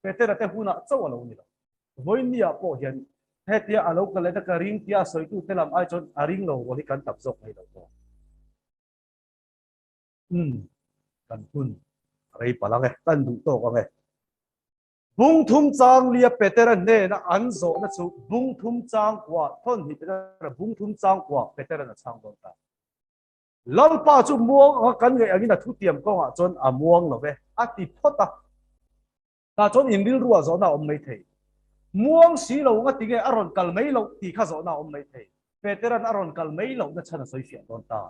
Petera te hunah chauh a lo ni lo. Vawinia pawh hian hetia a lo kal lehna ka ring tia sawitute lam ai chuan a ring lo rual hi kan tam zawk mai lo maw? Umm, kan hun a rei palh ang e, kan duh tawk ang e. Bung thum chang lia Petera hnena an zawhna chu bung thum chang kua thawn hnih Petera bung thum chang kua Petera'n a chhang dawn ta. Lalpa chu muang anga kan ngaih angin a thutiam kawngah chuan a muang lo ve, a ti phawt a. Tah chuan in rilruah zawhna a awm mai thei. Muang si lo nga tinge a rawn kal mai loh tih kha zawhna a awm mai thei. Petera'n a rawn kal mai lohna chhan a sawi fiah dawn ta.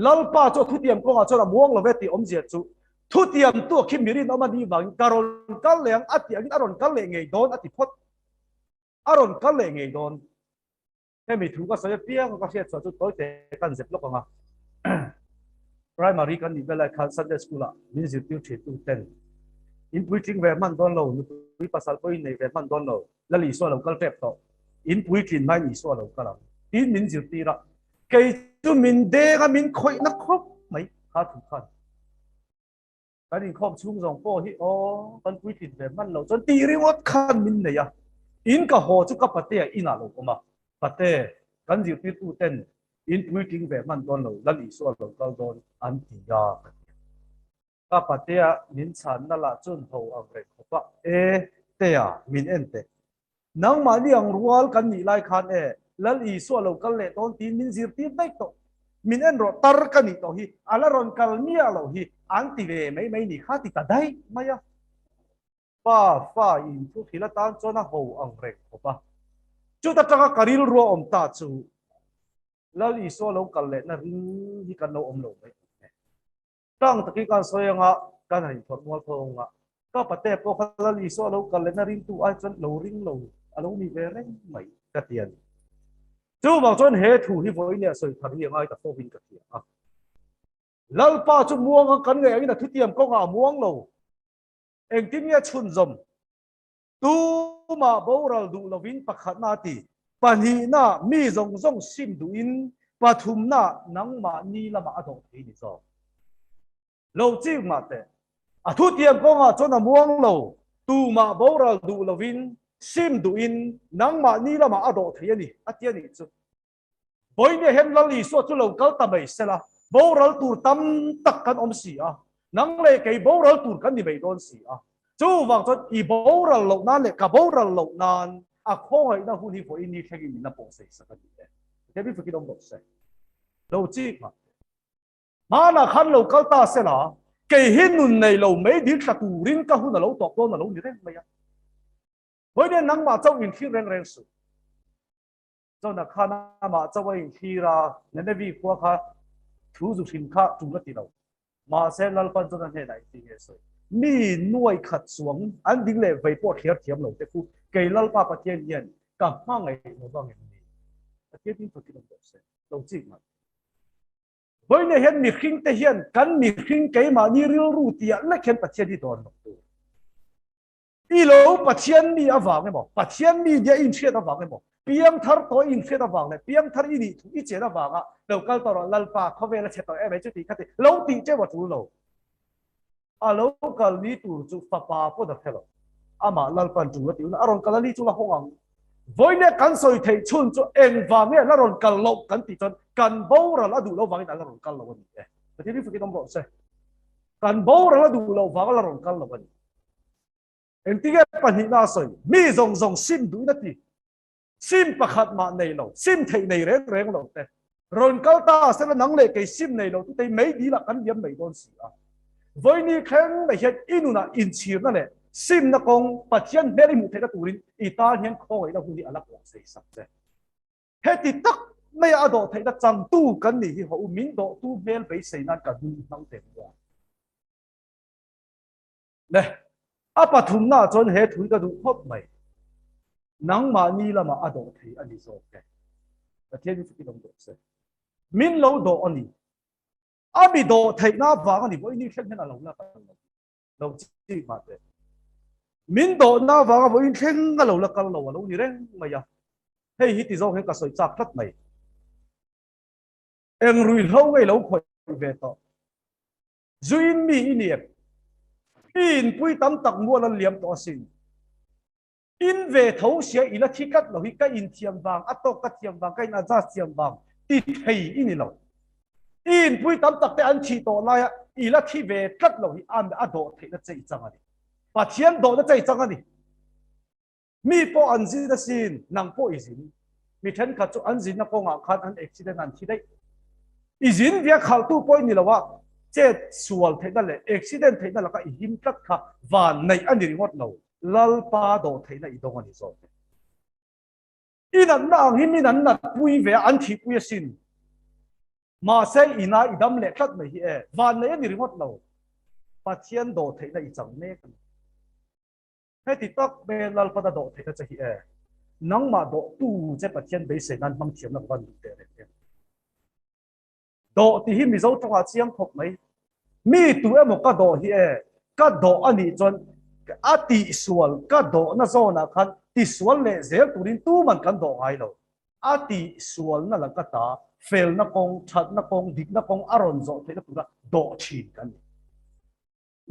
Lalpa chu a thutiam kawngah chuan a muang lo ve tih awmzia chu thutiam tu a khi mi rinawm a nih vangin ka rawn kal leh ang a tih angin a rawn kal leh ngei dawn a ti phawt. A rawn kal leh ngei dawn. Hemi thu ka sawi apiang ka hriat chhuah chu tawi te kan zep lawk ang a. Primary kan nih velai khan Sunday School ah min zirtir thin tu ten in puitling ve hman dawn lo, nupui pasal pawh in nei ve hman dawn lo, Lal Isua lo kal tep tawh, in puitlin hmain Isua lo kal ang tiin min zirtir a. Kei chu min deng a, min khawih na khawp mai kha thu khan. Kan inkhawm chhung zawng pawh hi aw kan puitlin ve hman loh chuan tih ringawt khan min nei a, in ka haw chu ka patea inah lo awm a, Pate, kan zirtirtu ten in puitling ve hman dawn lo, Lal Isua lo kal dawn an ti a ka ti a. Ka patea min chhanna lah chuan ho ang reng khawp a, E, Tea, min en teh. Nangmahni ang rual kan nih lai khan e, Lal Isua lo kal leh dawn tiin min zirtir daih tawh. Min en rawh, tar ka nih tawh hi, a la rawn kal miah loh hi, an ti ve mai mai ni kha ti ta daih mai a. Pa fa in thu hrilh atan chuan a ho ang reng khawp a. Chuta tanga ka rilru a awm ta chu Lal Isua lo kal lehna ring hi kan lo awm lo mai awm e. Tang takin kan sawi anga kan han inthawrh mual tho anga ka pate pawh kha Lal Isua lo kal lehna ringtu ai chuan lo ring lo a lo ni ve reng mai ka ti a ni. Chuvang chuan he thu hi vawiin leh sawi thar hi a ngai ta fo in ka hria a. Lalpa chu muang ang kan ngaih angin a thutiam kawngah a muang lo. Engtin nge chhunzawm? Tumah boral duh lovin pakhatna a ti, pahnihna mi zawng zawng sim duhin, pathumna nangmahni lamah a dawh thei ni zawk. Lo chik mah teh. A thutiam kawngah chuan a muang lo, tumah boral duh lovin, sim duhin, nangmahni lamah a dawh thei a ni, a ti a nih chu. Vawinia hian Lal Isua chu lo kal ta mai sela, boral tur tam tak kan awm si a, nang leh kei boral tur kan ni mai dawn si a. Chuvang chuan i boral loh nan leh ka boral loh nan a khawngaihna hun hi vawiin ni thlengin min la pawhsei sak a ni e. Pathian mi fakin awm rawh se. Lo chik mah teh. Hmanah khan lo kal ta sela, kei hi nun nei lo mei dil thla turin ka hun a lo tawp dawn a lo ni reng mai a. Vawinia nangmah chauh inthlir reng reng suh. Chona khan amah chauh a inthlir a, Nenevi khua kha thu zu hrim kha tul a ti lo. Mahse, Lalpan chuan a hnenah engtin nge sawi? Mi nuai khat chuang an ding leh vei pawh thliar thiam lo te khu kei Lalpa Pathian hian ka hmangaih lo vang em ni? Pathian in fakin awm rawh se, lo chik mai. Vawiin hian mihring te hian kan mihring keimahni rilru tih ah lek hian Pathian hi dawn lo tur. I lo Pathian mi avang emaw, Pathian mi nia i inhriat avang emaw, piangthar tawh i inhriat avang leh piangthar i nih thu i chen avanga lo kal tawh rawh, Lalpa khawvel a chhe tawh em ai chuti kha ti lo tih teuh a tul lo. A lo kal ni tur chu fapa pawn a hre lo. Amah Lalpan tul a tih hunah a rawn kal a ni chu la hawng ang. Vawiin kan sawi theih chhun chu engvang nge la rawn kal loh kan tih chuan kan boral a duh lo vangin a la rawn kal lo a ni e. Pathian hi fakin awm rawh se. Kan boral a duh loh vanga la rawn kal lo a ni. Engtinge pahnihna a sawi? Mi zawng zawng sim duhin a ti. Sim pakhat mah nei lo, sim theih nei reng reng lo te. Rawn kal ta sela nang leh kei sim nei lo tu tei mei dil ah kan liam mai dawn si a. Vawini thleng mai hian i nunah inchhirna leh simna kawng Pathian hmel i hmuh theihna turin i tan hian khawngaihna hun hi a la kuah sei sak che. Heti tak maia a dawh theihna changtu kan nih hi haw u, min dawhtu hmel beisei nan kan hun i hmang teh mai a. Le, a pathumnaah chuan he thu hi ka duh khawp mai. Nangmahni lamah a dawh thei a ni zawk e. Pathian hi chu i lo dawh se. Min lo dawh a ni. A mi dawh theihna avang a ni vawiin thleng hian a lo la kal lo. Lo chik mah teh. Min dawhna avanga vawiin thleng a lo la kal lo a lo ni reng mai a. Hei hi ti zawk hian ka sawi chak tlat mai. Eng ruihhlo nge i lo khawih ve tawh? Zuin mi i ni em? I inpui tam tak mual an liam tawh asin. In ve tho sia i la thi tlat lo hi ka inthiam vang, a tawk ka thiam vang, ka in adjust thiam vang ti thei i ni lo. I inpui tam tak te an thih tawh laia i la thi ve tlat lo hi a dawh theihna che i chang a ni. Pathian dawhna che i chang a ni. Mi pawh an zin asin, nang pawh i zin. Mi thenkhat chu an zinna kawngah khan an accident an thi daih. I zin via khalhtu pawh i ni lo a, chet sual theihna leh accident theihna laka i him tlat kha van neih a ni ringawt lo, Lalpa dawh theihna i dawng a ni zawk e. I natna ang hi min an natpui ve a, an thihpui asin. Mahse ina i dam leh tlat mai hi e, van neih a ni ringawt lo, Pathian dawh theihna i chang mek a ni. Heti tak hmel Lalpana dawh theihna che hi e, nangmah dawhtu che Pathian beisei nan hmang thiamna ka van duh teh reng em. Dawh tih hi Mizo tawngah chiang khawp mai. Mi tu emaw ka dawh hi e, ka dawh a nih chuan a tihsual ka dawhna zawnah khan tisual leh zel turin tuman kan dawh ngai lo. A tihsualna laka ta felna kawng, thatna kawng, dikna kawng a rawn zawh theihna tura dawh thin kan ni.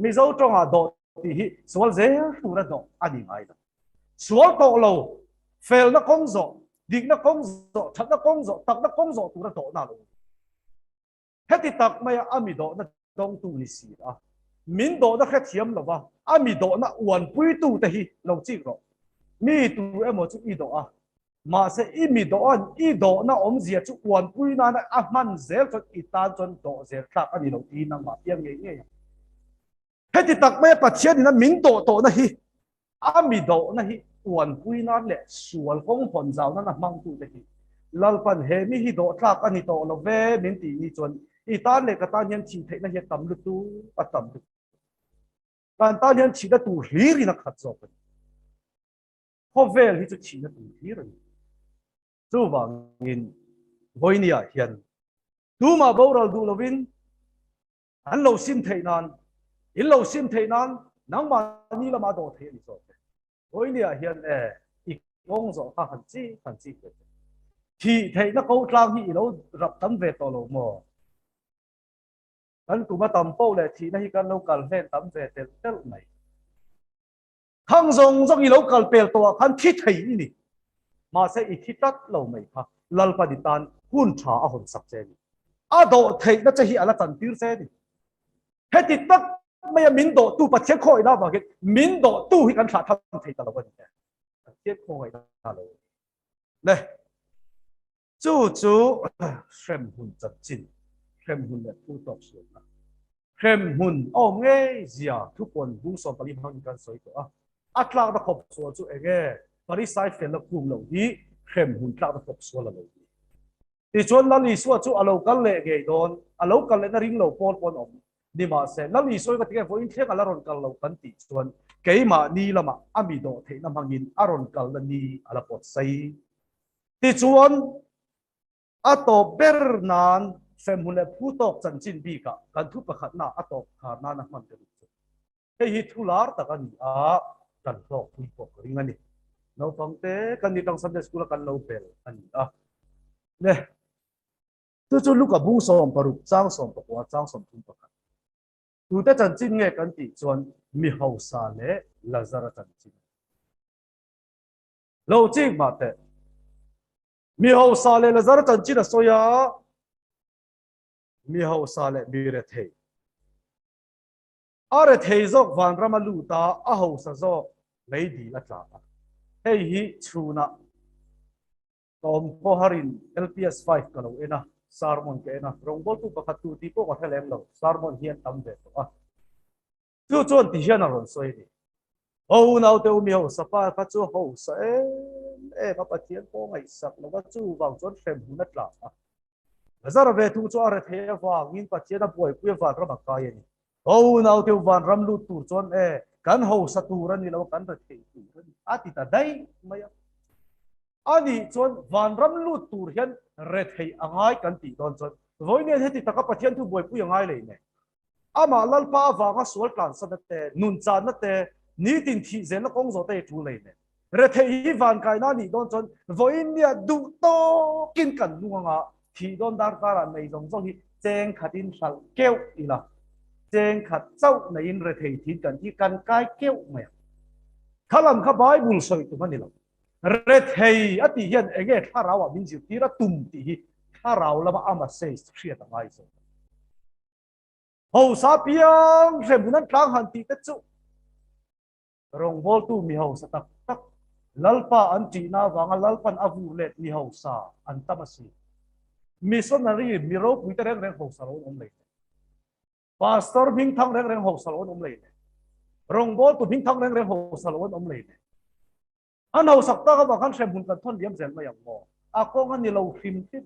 Mizo tawngah dawh tih hi sual zel tura dawh a ni ngai lo. Sual tawh lo, felna kawng zawh, dikna kawng zawh, thatna kawng zawh, takna kawng zawh tura dawhna a lo ni. Heti tak maia a mi dawhna dawngtu ni si a, min dawhna hrethiam lova a mi dawhna uanpuitute hi lo chik rawh. Mi tu emaw chu i dawh a, Mahse, i mi dawhan i dawhna awmzia chu uanpui nana a hman zel chuan i tan chuan dawh zel thlak a ni lo tiin nangmah piang ngei ngei ang. Heti tak maia Pathian ina min dawh tawhna hi a mi dawhna hi uanpui nan leh sual kawng hawn zau nana hmangtute hi Lalpan he mi hi dawh tlak a ni tawh lo ve min tih ni chuan i tan leh ka tan hian thih theihna hi a tam lutuk a tam lutuk. Kan tan hian thihna tur hlirin a khat zawk a ni. Khawvel hi chu thihna tur hlir a ni. Chuvangin Vawinia hian tumah boral duh lovin an lo sim theih nan, in lo sim theih nan nangmahni lama dawh theih a ni zawk e. Vawinia hian e, i kawng zawh kha han chik han chik ve teh. Thih theihna ko tlang hi i lo rap tam ve tawh lo maw? Kan kum a tam poh leh thihna hi kan lo kal hlen tam ve telh telh mai. Thang zawng zawng i lo kal pel tawh ah khan thi thei i ni. Mahse i thi tlat lo mai kha Lalpan i tan hun tha a hawn sak che a ni. A dawh theihna che hi a la chan tir che a ni. Heti tak maia min dawhtu Pathian khawngaihna avangin min dawhtu hi kan thlah tham thei ta lo a ni e. Pathian khawngaihna lo a ni. Le. Chu chu hremhmun chanchin, hremhmun leh phu tawk sualna. Hremhmun a awm ngei zia thupuan bung 14 hmangin kan sawi tawh a. A tlakna khawp sual chu eng nge? Pharisai felna khum loh hi hremhmun tlakna khawp sual a lo ni. Tichuan Lal Isua chu a lo kal leh ngei dawn, a lo kal lehna ring lo pawl pawn awm Nimahse, Lal Isua ka tinge vawiin thleng a la rawn kal lo kan tih chuan keimahni lamah a mi dawh theihna hmangin a rawn kalna ni a la pawt sei. Tichuan, a tawp ber nan hremhmun leh phu tawk chanchin bikah kan thu pakhatna a tawp khar nana hman ka duh chu. Hei hi thu lar tak a ni a, kan hlawkpui pawh ka ring a ni. Naupangte kan ni tang Sunday School a kan lo bel a ni a. Le, chu chu Luka bung 16 chang 19 chang 31. Tute chanchin nge kan tih chuan mi hausa leh Lazara chanchin a ni. Lo chik mah teh. Mi hausa leh Lazar chanchin a sawi a, mi hausa leh mi rethei. A rethei zawk vanram a lut a, a hausa zawk meidil a tla a. Hei hi chhunah ka awm khawharin LPS 5 ka lo en a, sermon ka en a, rawngbawltu pakhat tu tih pawh ka hre lem lo, sermon hi an tam ve tawh a. Chu chuan ti hian a rawn sawi a ni. Ho unaute u mi hausa pa kha chu hausa em em a, Pathian pawh ngaihsak lo va, chuvang chuan hremhmun a tla a. Lazara ve thung chu a rethei avangin Pathian a buaipui a vanram a kai a ni. Ho unaute u vanram lut tur chuan e, kan hausa tur a ni lo, kan rethei tur a ni a ti ta daih mai a. Anih chuan vanram lut tur hian rethei a ngai kan tih dawn chuan vawiin hian heti taka Pathian thu buaipui a ngai lei nen. Amah Lalpa avanga sual tlansanna te, nun channa te, nitin thih zelna kawng zawh te hi tul nei nen. Retheih hi van kaina a nih dawn chuan vawiin nia duh tawkin kan nung anga thih dawn dar karah nei zawng zawng hi cheng khatin hralh keuh ila, cheng khat chauh neiin rethei thin kan thi kan kai keuh mai ang. Kha lam kha Bible sawi tum a ni lo. Rethei a tih hian enge thlarauah min zirtir a tum tih hi thlarau lama a message hriat a ngai zawk. Hausa piang hremhmun an tlang han tih te chu rawngbawltu mi hausa tak tak Lalpa an ṭihna avanga Lalpan a vur let mi hausa an tam a si. Missionary mi ropui te reng reng hausa lo an awm lei le. Pastor hmingthang reng reng hausa lo an awm lei le. Rawngbawltu hmingthang reng reng hausa lo an awm lei le. An hausak tak avang khan hremhmun kan thawn liam zel mai ang maw? A kawng a ni lo hrim hrim.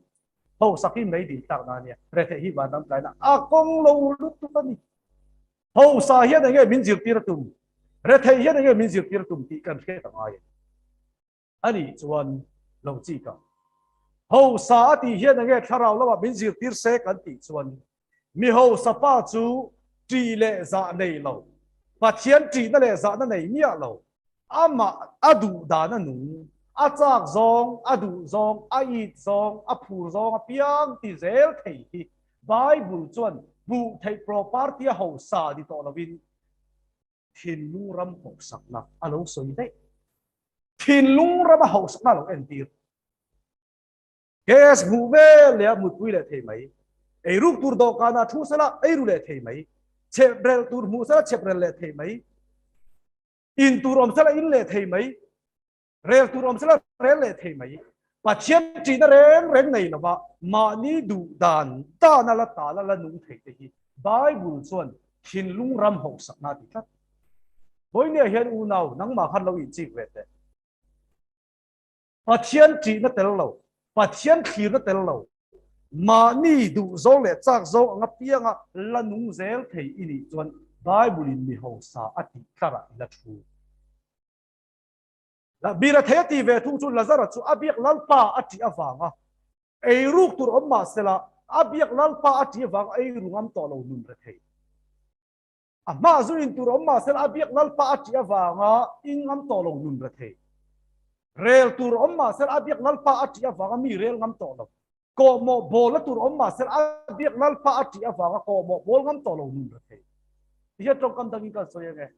Hausak hi mei dil tlak na ania, retheih hi vanram tlaina a kawng lo lutuk a ni. Hausa hian enge min zirtir a tum, retheih hian enge min zirtir a tum tih kan hriat a ngai a ni. A nih chuan lo chik ang. Hausa a tih hian enge thlarau lamah min zirtir se kan tih chuan mi hausa pa chu ṭih leh zah nei lo, Pathian ṭihna leh zahna nei miah lo, Amah a duh dan a nung, a chak zawng, a duh zawng, a it zawng, a phur zawng apiang ti zel thei hi Bible chuan hmuh theih property a hausa ni tawh lovin thinlung ram hauhsakna a lo sawi daih. Thinlung rama hauhsakna a lo entir. Gas hmuh vel leh a mutpui leh thei mai. Eiruk tur dawhkanah thu sela eiru leh thei mai. Chheprel tur hmuh sela chheprel leh thei mai. In tur awm sela in leh thei mai. Rel tur awm sela rel leh thei mai. Pathian ṭihna reng reng nei lova mahni duh dan dana la tala la nung thei te hi Bible chuan thinlung ram hauhsakna a ti tlat. Vawinia hian unau nangmah khan lo inchik ve teh. Pathian ṭihna tel lo, Pathian thlirna tel lo, mahni duhzawng leh chakzawng anga pianga la nung zel thei i nih chuan Bible-in mi hausa a tih tlarah i la thu. Bira thei a tih ve thung chu Lazara chu a biak Lalpa a ṭih avanga eiruk tur awm mah sela a biak Lalpa a ṭih avanga eiru ngam tawh lo nun rethei. A hma zu in tur awm mah sela a biak Lalpa a ṭih avanga in ngam tawh lo nun rethei. Rel tur awm mah sela a biak Lalpa a ṭih avanga mi rel ngam tawh lo. Kawhmawh bawlna tur awm mah sela a biak Lalpa a ṭih avanga kawhmawh bawl ngam tawh lo nun rethei. Ti hian ṭawngkam dangin kan sawi ange.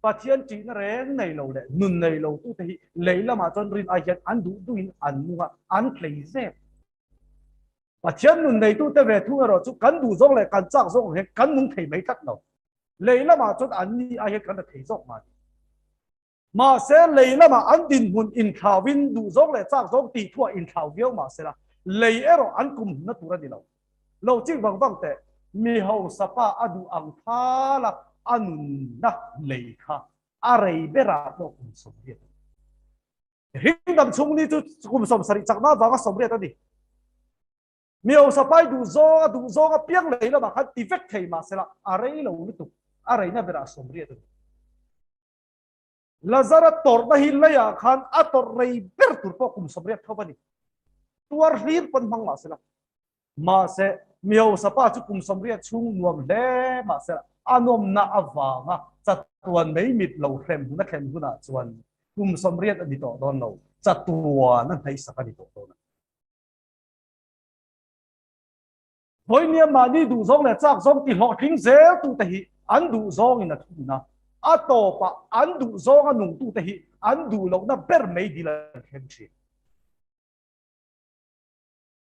Pathian ṭihna reng nei lo leh nun nei lo tute hi lei lamah chuan rin ai hian an duh duhin an nung a, an tlei zep. Pathian nun neitute ve thung erawh chu kan duh zawng leh kan chak zawng ang hian kan nung thei mai tlat lo. Lei lamah chuan an ni ai hian kan la thei zawk mahni. Mahse, lei lamah an dinhmun inthlauin duh zawng leh chak zawng tih thuah inthlau viau mahsela, lei erawh an kum hmunna tur a ni lo. Lo chik vang vang teh, mi hausa pa a duh ang thala a nunna lei kha a rei berah pawh kum 80 a ni. Hringdam chhung ni chu kum 70 chakna avanga 80 a ni. Mi hausa pai duh zawng a duh zawng apiang lei lamah khan ti vek thei mahsela a rei lo lutuk, a reina berah 80 a ni. Lazara tawrhna hi leiah khan a tawrh rei ber tur pawh kum 80 tho a ni. Tuar hlir pawn hmang mahsela. Mahse, mi hausa pa chu kum 80 chhung nuam hle mahse a nawmna avanga chatuan mei mit lo hrem hun a thlen hunah chuan kum 80 a ni tawh dawn lo, chatuan a hnaihsak a ni tawh dawn a. Vawinia mahni duhzawng leh chakzawng ti hlawhtling zel tute hi an duhzawngin a thun a, a tawpah an duhzawnga nungtute hi an duh lohna ber mei dil an thleng thin.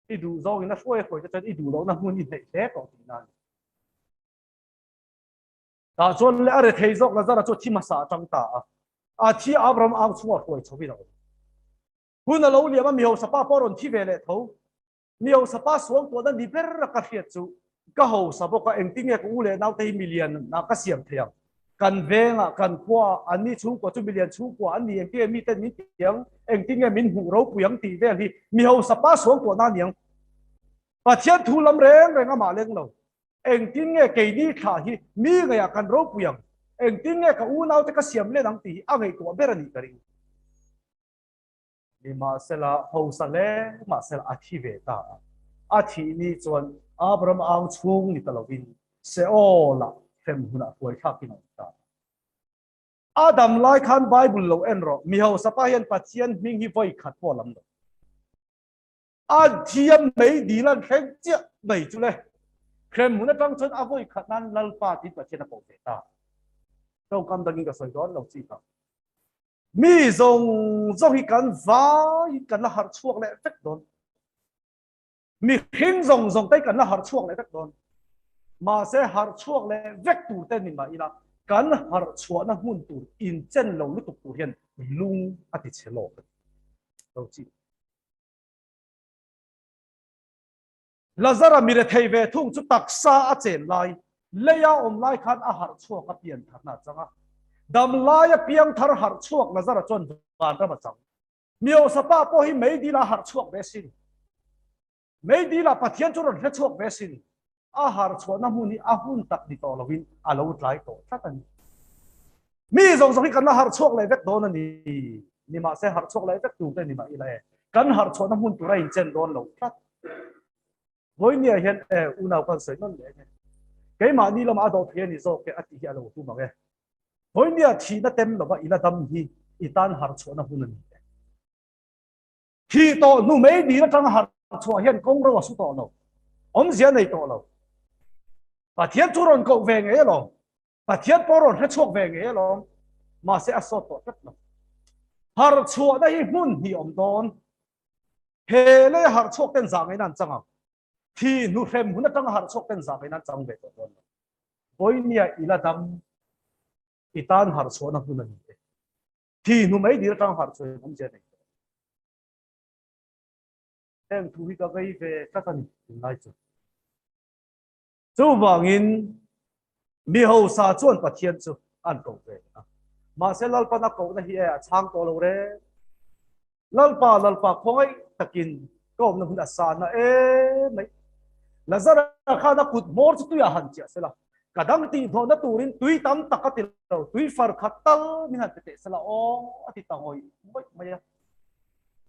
I duh zawngin a hruai hruai te chuan i duh lohna hmun i hneih hle tawh tihna a ni. Tah chuan le a rethei zawk Lazara chu a thi hmasa atang ta a, a thi Abraham ang chhungah hruai chhovin a awm. Hun a lo liam a, mi hausa pa pawh a rawn thi ve leh tho. Mi hausa pa suang tuahna ni ber a ka hriat chu ka hausa bawk a, engtin nge ka u leh naute hi milian ah ka siam thei ang? Kan vengah, kan khuaah, anni chhungkua chu milian chhungkua an ni engtin nge miten min ti ang, engtin nge min hmuh ropui ang tih vel hi mi hausa pa suangtuahna a ni ang. Pathian thu lam reng reng amah leng lo. Engtin nge keini thlah hi mi ngeiah kan ropui ang, engtin nge ka unaute ka siam len ang tih hi a ngaihtuah ber a nih ka ring. Nimahsela, hausa hle mahsela a thi ve ta a. A thih ni chuan Abraham ang chhung ni ta lovin Seol-ah hrem hunah hruai thlakin a awm ta a. A dam lai khan Bible lo en rawh, mi hausa pa hian Pathian hming hi vawi khat pawh a lam lo. A thiam mai dil an thleng chiah mai chu le. Hrem hun atang chuan a vawi khat nan Lalpa tiin Pathian a koh ve ta. Tawngkam dangin ka sawi dawn lo chi kha. Mi zawng zawng hi kan vaiin kan la harh chhuak leh vek dawn. Mihring zawng zawng te kan la harh chhuak leh vek dawn. Mahse harh chhuak leh vek tur te ni mah ila kan harh chhuahna hmun tur inchen lo lutuk tur hian lung a ti chhe lawk a ni. Lo chi. Lazara mi rethei ve thung chu taksa a chen lai, leia awm lai khan a harh chhuak a pian tharna a chang a. Dam laia piang thar harh chhuak Lazara chuan vanram a chang. Miosapa pawh hi meidil a harh chhuak ve sin. Meidil ah Pathian chu rawn hre chhuak ve sin. A harh chhuahna hmun hi a hun tak ni tawh lovin a lo tlai tawh tlat a ni. Mi zawng zawng hi kan la harh chhuak leh vek dawn a ni. Nimahse harh chhuak leh vek tur te ni mah ila e, kan harh chhuahna hmun tur a inchen dawn lo tlat. Vawinia hian e unau kan sawi nawn leh nge. Keimahni lamah a dawh thei a ni zawk e a tih hi a lo tum ang e. Vawinia thihna tem lova ila dam hi i tan harh chhuahna hun a ni e. Thih tawh hnu mai dil atanga harh chhuah hian kawng ro a su tawh lo. Awmzia nei tawh lo. Pathian chu rawn koh ve ngei alawm. Pathian pawh rawn hre chhuak ve ngei alawm. Mahse a sawt tawh tlat lo. Harh chhuahna hi hmun hnih awm dawn. He lei harh chhuak ten zah ngei nan chang ang. Thi hnu hrem hun atanga harh chhuak ten zah ngei nan chang ve tawh dawn lo. Vawinia ila dam i tan harh chhuahna hun a ni e. Thi hnu mai dil atang harh chhuah in awmzia nei tawh. Heng thu hi ka vei ve tlat a ni tunlai chu. Chuvangin mi hausa chuan Pathian chu an koh ve a. Mahse Lalpan a kohna hi e a chhang tawh lo reng. Lalpa, Lalpa khawngaih takin ka awmna hmun a sana em mai. Lazara khan a kut hmawr chu tuiah han chiah sela, ka dang tihhnawhna turin tui tam tak a ti lo, tui far khat tal min han pe teh sela aw a ti ta ngawih ngawih mai a.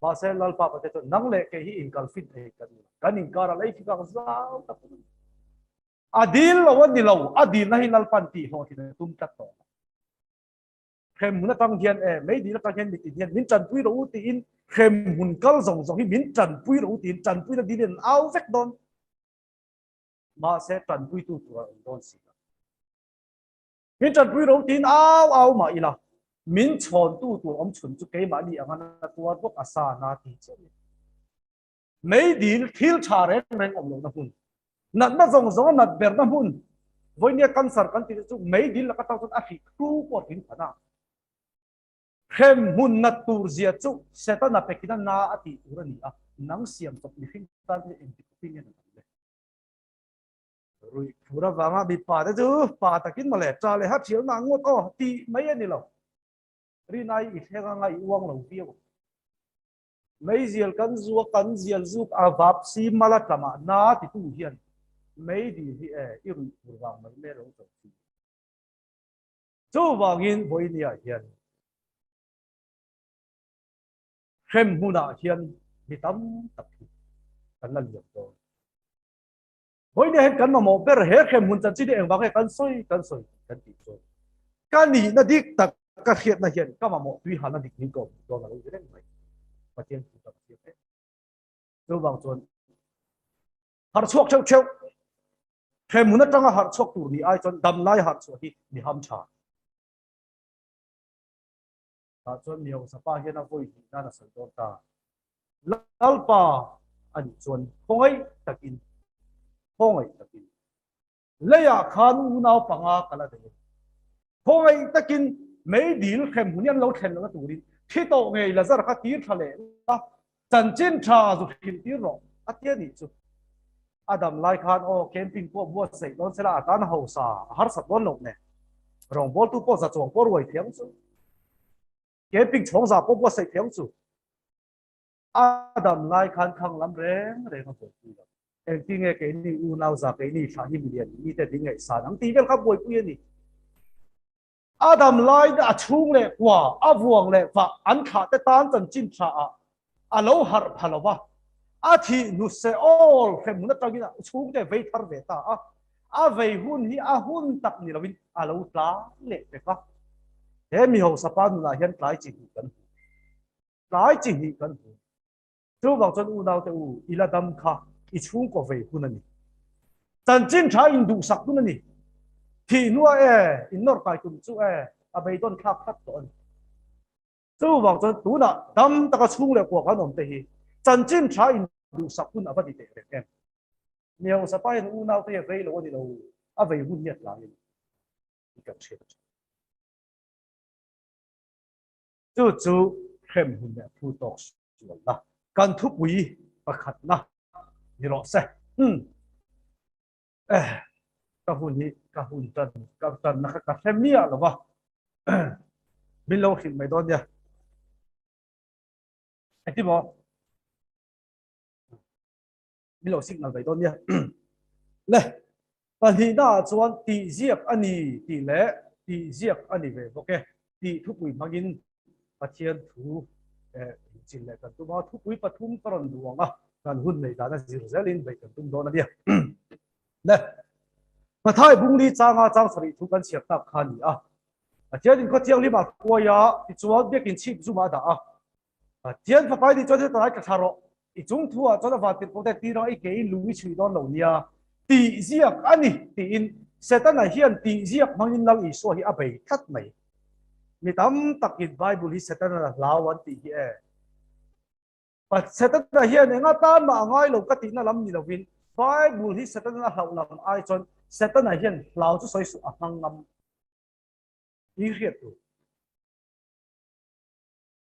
Mahse Lalpa Pathian chuan nang leh kei hi inkal fin thei kan ni lo, kan inkar a lei khi kak zau tak a ni. A dil lo a ni lo, a dilna hi Lalpan tihhlawhtlin a tum tlat tawh lo. Hremhmun atang hian e, meidil atang hian mitin hian min tanpui rawh u tiin hremhmun kal zawng zawng hi min tanpui rawh u tiin tanpuina dilin an au vek dawn. Mahse tanpuitu tur a awm dawn si lo. Min tanpui rawh u tiin au au mah ila min chhawntu tur awm chhun chu keimahni anga na tuar bawk a sa na ti chiah a ni. Meidil thil tha reng reng awm lohna hmun, natna zawng zawnga nat berna hmun, vawinia cancer kan tih te chu meidil laka tang chuan a hrih hru pawh a tling phan a. Hrem hmun nat tur zia chu Setana pekin a na a tih tur a ni a, nang siam chawp mihring tan hian engti khawpin nge nat ang le? Ruih phur avanga mipa te chu pa takin mawle ṭa leh ha ṭhialna ang ngawt aw tih mai a ni lo. Rinai i thleng anga i uang lo viau ang. Meizial kan zu a, kan zial zuk a vap si mal a tlamah na titu hian meidil hi e i ruih tur vang mai mai a lo cho thin. Chuvangin vawinia hian hrem hmunah hian mi tam tak hi kan la liam dawn. Vawinia hian kan mamawh ber he hrem hmun chanchin hi engvang nge kan sawi kan sawi kan tih chuan ka nihna dik tak ka hriatna hian ka mamawh tui halna dik min ka awm dawn a lo ti reng mai. Pathian thu tak a siam em. Chuvang chuan harh chhuak theuh theuh hrem hmun atanga harh chhuak tur ni ai chuan damlai harh chhuah hi mi ham tha. Tah chuan mi hausa pa hian a vawi hnih nan a sawi dawn ta. Lalpa a nih chuan khawngaih takin, khawngaih takin leiah khan unau panga kal a nei a ni. Khawngaih takin meidil hrem hmun hi an lo thlen lohna turin thi tawh ngei Lazar kha tir tha leh la, chanchin tha zu hrilh tir rawh a ti a nih chu. A dam lai khan aw camping pawh buatsaih dawn sela a tan hausa a harsat dawn loh nen. Rawngbawltu pawh za chuang pawh ruai thiang chu. Camping chhawng za pawh buatsaih thiang chu. A dam lai khan khang lam reng reng a buaipui lo. Engtinge keini unau za keini thlah hi milian mite ding ngaihsan ang tih vel kha buaipui a ni. A dam lai a chhung leh kua, a vuang leh vah an thlah te tan chanchin tha ah a lo harh pha lo va, a thih hnu se awl hremhmun atangin a chhungte vei thar ve ta a, a vei hun hi a hun tak ni loin a lo tlai leh pek a. He mi hausa pa nunah hian tlai chi hnih kan hmu. Tlai chi hnih kan hmu. Chuvang chuan unaute u, i la dam kha i chhungkaw vei hun a ni. Chanchin tha induhsak hun a ni. Thih hnua e, innawr kai tum chu e, a beidawn thlak tlat tawh a ni. Chuvang chuan tunah dam taka chhung leh kuak an awm te hi chanchin tha induhsak hun a va ni teh reng em? Mi hausa pa hian unaute hi a vei lo a ni lo, a vei hun hi a tlai a ni tih kan hriat a tha. Chu chu hremhmun leh phu tawk sualna kan thupui pakhatna ni rawh se. Umm. Eh, ka hun hi ka hun tan ka tanna kha ka hre miah lo va. Min lo hrilh mai dawn nia. Engtin maw? Min lo signal mai dawn nia. Le, pahnihna ah chuan tih ziak a ni tih leh tih ziak a ni ve bawk e tih thupui hmangin Pathian thu chin leh kan tum a, thupui pathum ka rawn duang a, kan hun neih dan a zir zelin beih kan tum dawn a nia. Le, Mathai Bungli changa chang sarih thu kan chhiar tak kha a ni a. Pathian in khawthianghlim ah kuai a, tichuan biakin chhip zum ah a dah a. Pathian fapa i nih chuan heta lai tla thla rawh, i chung thu ah chuan a van tirh pawh te tir ang, i ke in lung i chhui dawn lo nia, tih ziak a ni tiin Setana hian tih ziak hmangin Lal Isua hi a bei tlat mai. Mi tam takin Bible hi Setana a hlau an tih hi e. Setana hian eng atan mah a ngai lo ka tihna lam ni lovin Bible hi Setana a hlauh lam ai chuan Setana hian hlau chu sawi suh a hmang ngam i hriat tur.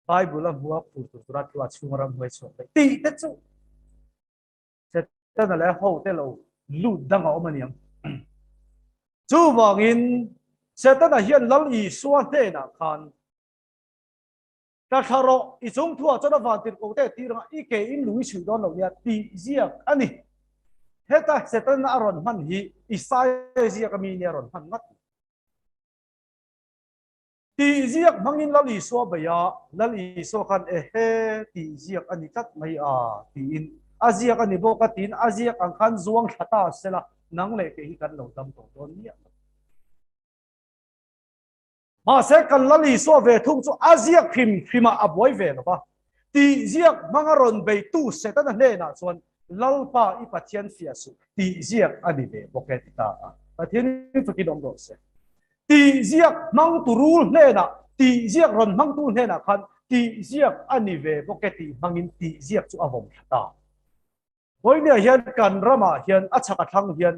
Bible a hmua phur tur tura thu a chhunga ram hnuai chhuak daih tih te chu Setana leh ho te lo lut dang a awm a niang. Chuvangin Setana hian Lal Isua hnenah khan Ka thla rawh, i chung thuah chuan a van tirhkoh te tir anga i ke in lung i chhuih dawn lo nia tih ziak a ni. Heta Setana a rawn hman hi Isaia ziak a mi nia rawn hman ngat. Tih ziak hmangin Lal Isua bei a, Lal Isua khan ehe tih ziak a ni tlat mai a tiin a ziak a ni bawk a tiin a ziak ang khan zuang thla ta sela nang leh kei hi kan lo dam tawh dawn miah lo. Mahse kan Lal Isua ve thung chu a ziak hrim hrimah a buai ve lo va, tih ziak hmanga rawn beitu Setana hnenah chuan Lalpa i Pathian fiah suh tih ziak a ni ve bawk e ti ta a. Pathian in fakin awm rawh se. Tih ziak hmangtu rul hnenah, tih ziak rawn hmangtu hnenah khan tih ziak a ni ve bawk e tih hmangin tih ziak chu a vawm thla ta. Vawinia hian kan ramah hian a chhak a thlang hian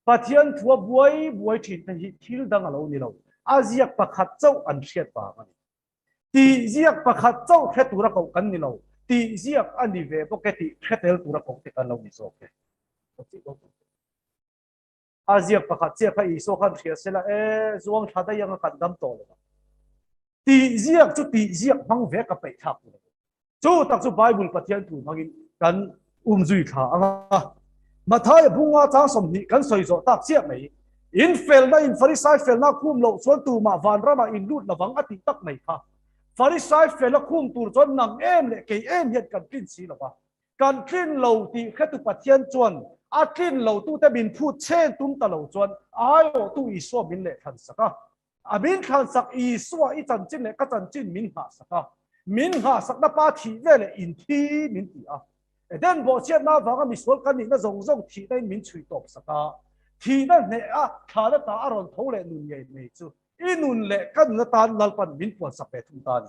Pathian thua buai buai thin te hi thil dang a lo ni lo, a ziak pakhat chauh an hriat vang a ni. Tih ziak pakhat chauh hre tura koh kan ni lo, tih ziak a ni ve bawk e tih hre tel tura koh te kan lo ni zawk e. A ziak pakhat chiah kha Isua khan hria sela, E, zuang thla daih anga kan dam tawh lo ang. Tih ziak chu tih ziak hmang ve ka peih thlak lo. Chu tak chu Bible Pathian thu hmangin kan um zui thla ang a. Mathaia bunga chang 20 kan sawi zawh tak chiah mai. In felna in Farisai felna khum loh chuan tumah vanramah in lut lovang a tih tak mai kha. Farisai fel a khum tur chuan nang em leh kei em hian kan tlin si lo va. Kan tlin lo tih hretu Pathian chuan a tlin lo tute min phut chen tum ta lo chuan aiawhtu Isua min leh thlan sak a. A min thlan sak Isua i chanchin leh ka chanchin min nghah sak a. Min nghah sakna pa thih ve leh inthi min ti a. Eden bawhchhiatna avanga misual kan nihna zawng zawng thihna in min chhui tawp sak a. Thihna hneh a thlana ta a rawn tho leh nun ngei mai chu i nun leh ka nun atan Lalpan min puan sak ve thung ta a ni.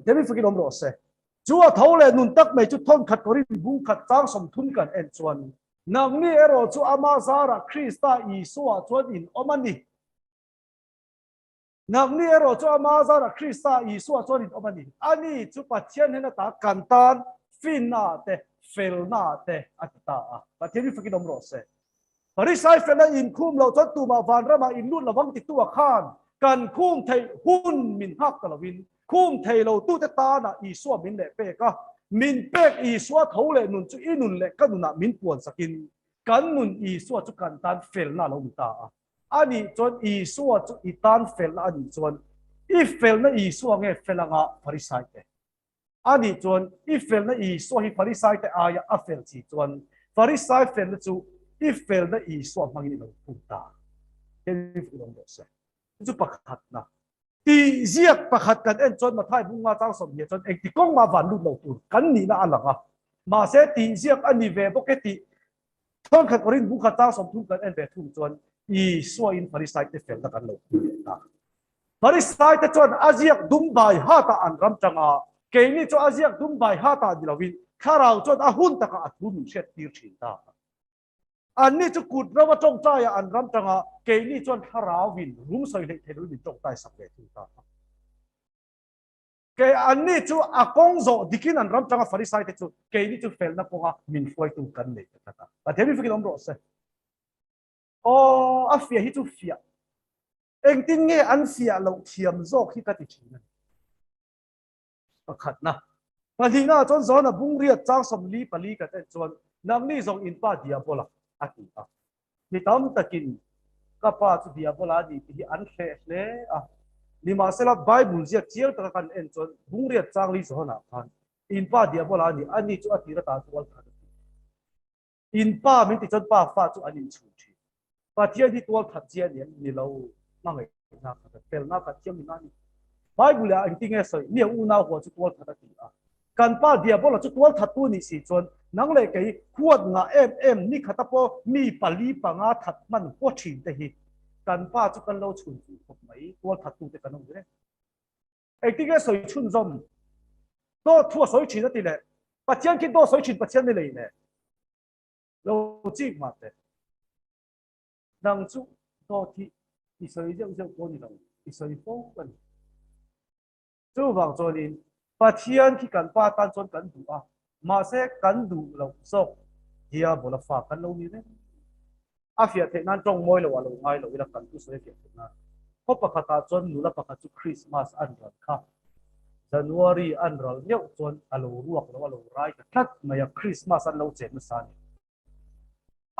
David fakin awm rawh se. Chu a tho leh nun tak mai chu thawnkhat Korin bung khat chang 30 kan en chuan. Nangni erawh chu ama zarah Krista Isua chuan in awm a ni. Nangni erawh chu ama zarah Krista Isua chuan in awm a ni. Ani chu Pathian hnen ata kan tan finna te, felna te a ti ta a. Pathian hi fakin awm rawh se. Farisai felna inkhum loh chuan tumah vanramah in lut lovang titu a khan. Kan khum theih hun min nghak ta loin khum thei lo tute tana Isua min leh pek a, min pek Isua tho leh nun chu i nun leh ka nunah min puan sakin kan nun Isua chu kan tan felna a lo ni ta a. A nih chuan Isua chu i tan felna a nih chuan i felna Isua nge fel anga Farisai te? A nih chuan i felna Isua hi Farisai te aia a fel chi chuan Farisai felna chu i felna Isua hmangin i lo phum ta. Hemi fuh lo rawh se. Chu chu pakhatna. Tih ziak pakhat kan en chuan Mathai bunga chang 20 chuan engti kawng mah van lut lo tur kan nihna a lang a. Mahse tih ziak a ni ve bawk e tih Thawnkhat Korin bungkhat chang 30 kan en ve thung chuan Isua in Farisai te felna kan lo hmu leh ta. Farisai te chuan a ziak dum bai hatah an ram tang a, keini chu a ziak dum bai hatah ni loin thlarau chuan a hun takah a thu min hriat tir thin ta. Anni chu kut ro a tawngtaiah an ram tang a, keini chuan thlarauin rum sawi hleih thei loin min tawngtai sak ve thung ta. Kei anni chu a kawng zawh dikin an ram tang a, Farisai te chu keini chu felna kawnga min hruaitu kan nei ta tlat a. Pathian mi fakin awm rawh se. Aw, a fiah hi chu fiah. Engtin nge an fiah loh thiam zawk hi ka ti thin a ni. Pakhatna. Pahnihna ah chuan Johana bungriat chang 44 kan en chuan nangni zawng in pa diabola a ti a. Mi tam takin ka pa chu diabola a ni tih hi an hreh hle a. Nimahsela Bible ziak chiang taka kan en chuan bungriat chang li Johana khan in pa diabola a ni, ani chu a tir atan tual that a ti. In pa min ti chuan pa fa chu an inchhun thin. Pathian hi tual that zia ni an ni lo. Hmangaihna khat a felna khat thiam nuna a ni. Bible ah engtin nge sawi? Mi a unau huan chu tual that a ti a. Kan pa Diabola chu tual that tu nih si chuan nang leh kei huat ngah em em ni khata pawh mi pali panga that hman haw thin te hi kan pa chu kan lo chhun fuh khawp mai. Tual that tu te kan awm reng. Engtin nge sawi chhunzawm? Dawt thu a sawi thin a ti leh. Pathian khi dawt sawi thin Pathian ni lei le. Lo chik mah teh. Nang chu dawt hi i sawi zeuh zeuh pawh ni lo, i sawi fo a ni. Chuvang chuanin Pathian khi kan pa tan chuan kan duh a, mahse kan duh loh zawk diabola fa kan lo ni reng. A fiah theih nan tawng mawi lo a lo ngai lo ila kan thusawi a fiah theih nan. Khaw pakhatah chuan nula pakhat chu Christmas an ral kha. January an ral meuh chuan a lo ruak lo a lo rai ta tlat mai a, Christmas an lo chen nasa a ni.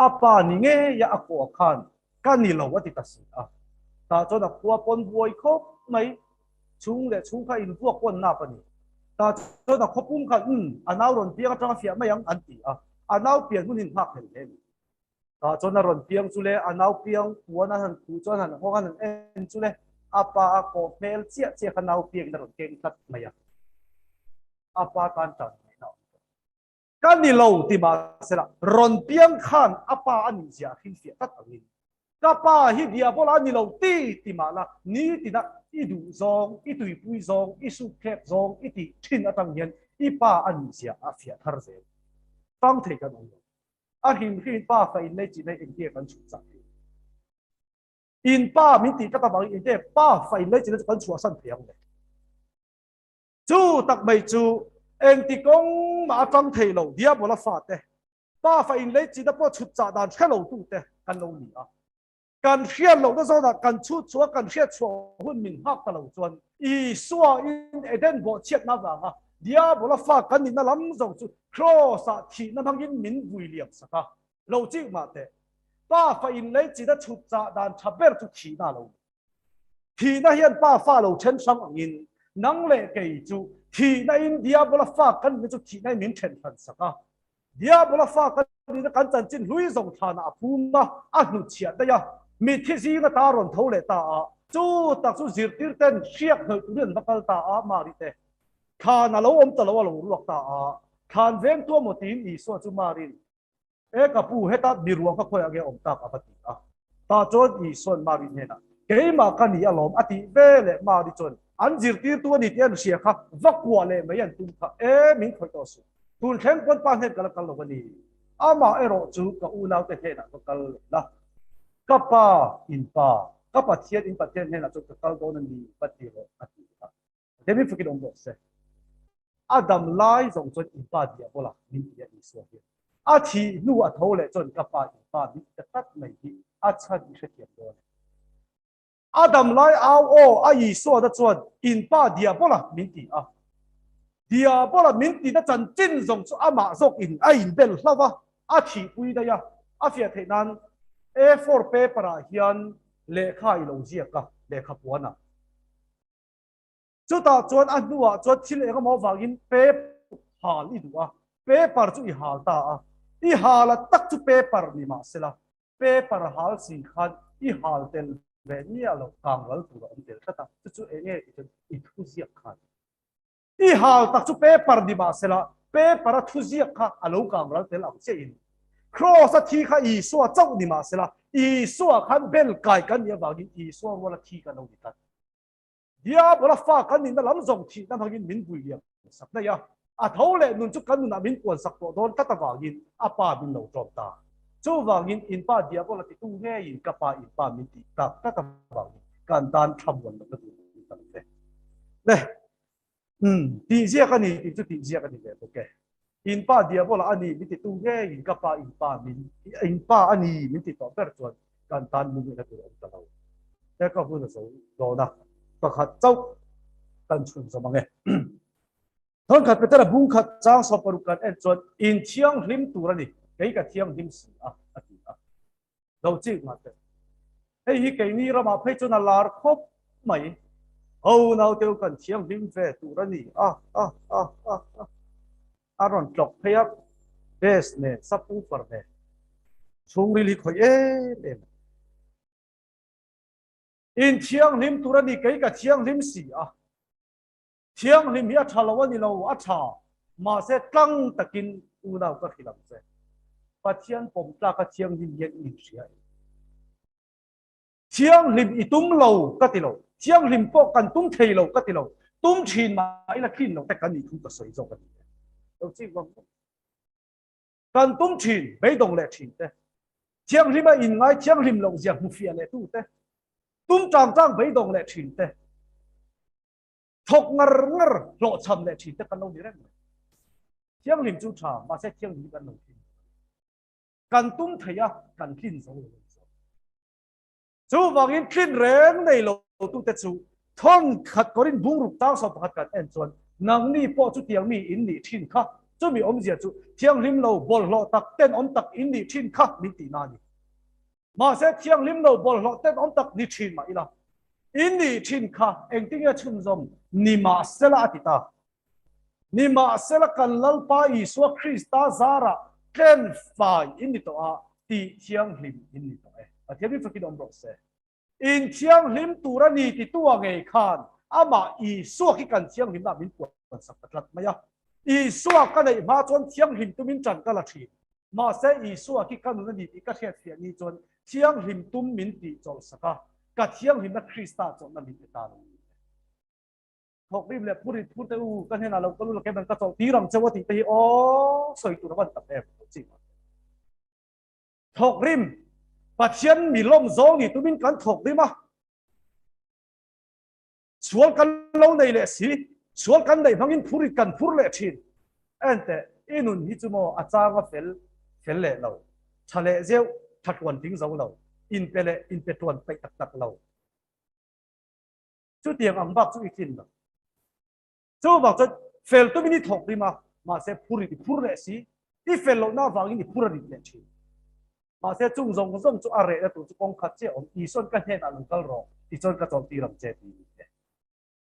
A pa ni ngei a a kawh khan ka ni lo a ti ta si a. Tah chuan a khua pawn buai khawp mai, chhung leh chhung kha invuak pawn nap a ni. Tah chuan a khaw pum khan umm a nau rawn piang atanga fiah mai ang an ti a, a nau pian hun hi nghak hlel hle a ni. Tah chuan a rawn piang chu le, a nau piang puan a han khuh chuan han hawng a han en chu le, a pa a kawh hmel chiah chiah kha nau piangin a rawn keng tlat mai a. A pa tan tan ngaihna a awm tawh. Ka ni lo ti mahsela rawn piang khan a pa a nih zia a hrilhfiah tlat angin ka pa hi diabola a ni lo ti ti mahla nitina i duh zawng, i tuipui zawng, i sukthlek zawng i tih thin atang hian i pa a nih zia a fiah thar zel. Tang thei kan awm lo. A hrim hrim pa fa in lei chin hei engtia kan chhuah chak thei? In pa min tih tlat avangin engtia pa fa in lei chin chu kan chhuahsan thei ang le? Chu tak mai chu engti kawng mah a tang thei lo diabola fate pa fa in lei chin a pawh chhut chah dan hre lo tute kan lo ni a. Kan hriat lohna zawnah kan chhut chhuah a, kan hriat chhuah hun min nghak ta lo chuan Isua in Eden bawhchhiatna avanga Diabola fa kan nihna lam zawng chu Kraws-ah thihna hmangin min vui liam sak a, lo chik mah teh. Pa fa in lei chin a chhut chah dan tha ber chu thihna a lo ni. Thihna hian pa fa lo then hrang angin nang leh kei chu thihna in Diabola fa kan nihna chu thihna in min then hran sak a, Diabola fa kan nihna kan chanchin hlui zawng thlanah a phum a, a hnutchhiah daih a, mitthi zing ata rawn tho leh ta a, chu tak chu zirtir ten hriak hnawih turin an va kal ta a, Mari te thlan a lo awm ta lo a lo ruak ta a, thlan veng tu amaw tiin Isua chu Mari'n, E ka pu, heta mi ruang kha khawiah nge awm tak a va ti a. Tah chuan Isua'n Mari hnenah, Keimah ka ni alawm a tih ve leh Mari chuan an zirtirtu a ni tih an hria kha va kuah leh mai an tum kha, E min khawih tawh suh, tun thleng pawn pa hnen ka la kal lo a ni. Amah erawh chu ka unaute hnenah ka kal leh la, ka pa in pa, ka Pathian in Pathian hnenah chuan ka kal dawn a ni va ti rawh a ti a. David fakin awm rawh se. A dam lai zawng chuan in pa diabola min ti a Isua hian. A thih hnu a tho leh chuan ka pa in pa min ti ta tlat mai hi a chhan i hrethiam dawn e. A dam lai au aw a Isua na chuan in pa Diabola min ti a. Diabola min ti na chanchin zawng chu amah zawk in a inbel hlauh a, a thihpui daih a. A fiah theih nan A4 paper ah hian lehkha i lo ziak a, lehkha puan ah. Chutah chuan a hnuah chuan thil eng emaw avangin paper hal i duh a, paper chu i hal ta a. I hal a tak chu paper ni mahsela paper hal si khan i hal tel ve miah lo kang ral tur a awm tel tlat a, chu chu eng nge i i thu ziak khan i hal tak chu paper ni mahsela paper a thu ziak kha a lo kang ral tel ang chiah in Cross a thi kha Isua chauh ni mahsela Isua khan bel kai kan nih avangin Isua ruala thi kan lo ni tlat. Diabola fa kan nihna lam zawng thihna hmangin min vui liam sak daih a, a tho leh nun chu kan nunah min puan sak tawh dawn tlat avangin a pa min lo tlawm ta. Chuvangin in pa Diabola titu ngeiin ka pa in pa min tih tak tlat avangin kan tan thlamuan lohna tur min tam ve. Le, umm, tih ziak a ni tih chu tih ziak a ni ve bawk e. In pa Diabola a ni min titu ngeiin ka pa in pa min in pa a ni min ti tawh ber chuan kan tan lungina tur a awm ta lo. He ka hun a zo dawn a, pakhat chauh kan chhun zawm ang e. Thawnkhat Petera bung khat chang 16 kan en chuan in thianghlim tur a ni, kei ka thianghlim si a, a ti a. Lo chik mah teh. Hei hi keini ramah phei chuan a lar khawp mai. Ho naute u kan thianghlim ve tur a ni a, a, a, a, a. A rawn tlawk phei a, bass nen, subwoofer nen, chhungril hi khawih em em a. In thianghlim tur a ni, kei ka thianghlim si a. Thianghlim hi a tha lo a ni lo, a tha. Mahse tlang takin unau ka hrilh ang che. Pathian pawm tlaka thianghlim hian i inhria em? Thianghlim i tum lo ka ti lo, thianghlim pawh kan tum thei lo ka ti lo, tum thin mah ila thin lo te kan nih thu ka sawi zawk a ni e. Lo chik vang vang. Kan tum thin, beidawng leh thin te, thianghlim a inngai thianghlim loh zia hmu fiah leh tu te, tum tang tang beidawng leh thin te, thawk ngar ngar hlawhchham leh thin te kan lo ni reng mai. Thianghlim chu tha, mahse thianghlim hi kan lo thin. Kan tum thei a, kan tlin zo lo a ni zawk. Chuvangin tlin reng nei lo tute chu thawn khat kawrin bungruk tang 11 kan en chuan nangni pawh chutiang mi in nih thin kha, chumi awmzia chu thianghlim lo bawlhhlawh tak tenawm tak in nih thin kha min tihna a ni. Mahse thianghlim lo bawlhhlawh tenawm tak ni thin mah ila, in nih thin kha engtinge chhunzawm ni mahsela a ti ta. Nimahsela kan Lalpa Isua Krista zarah tlen fai in ni tawh a, tih thianghlim in ni tawh e. Pathian min fakin awm rawh se. In thianghlim tur a ni titu a ngei khan amah Isua khi kan thianghlimna min puansak ta tlat mai a. Isua ka neih hma chuan thianghlim tumin ṭan ka la ṭhin. Mahse Isua khi ka nun a ni tih ka hriatfiah ni chuan thianghlim tum min tih chawlhsak a, ka thianghlimna Krista chawlhna min pe ta lo ni e. Thawk rim leh phur rit phur te u, ka hnenah lo kal u la kei man ka chawlh tir ang cheu a tih te hi aw sawi tur a van tam em tih chi. Thawk rim, Pathian mi lawm zawng ni tumin kan thawk rim a, sual kan lo nei leh si, sual kan neih hmangin phur rit kan phur leh thin. Enteh, i nun hi chu maw a chang a fel, fel leh lo, tha leh zeuh, tha tluan tling zo lo, inpe leh inpe tluan peih tak tak lo. Chutiang ang bak chu i tlin lo. Chu bak chuan fel tumin i thawk rim a, mahse phur i phur leh si, i fel lohna avangin i phur a rit leh thin. Mahse chung zawng zawng chu a rehna tur chu kawng khat chiah awm, Isuan ka hnenah lo kal rawh, tichuan ka chawlhtir ang che tiin.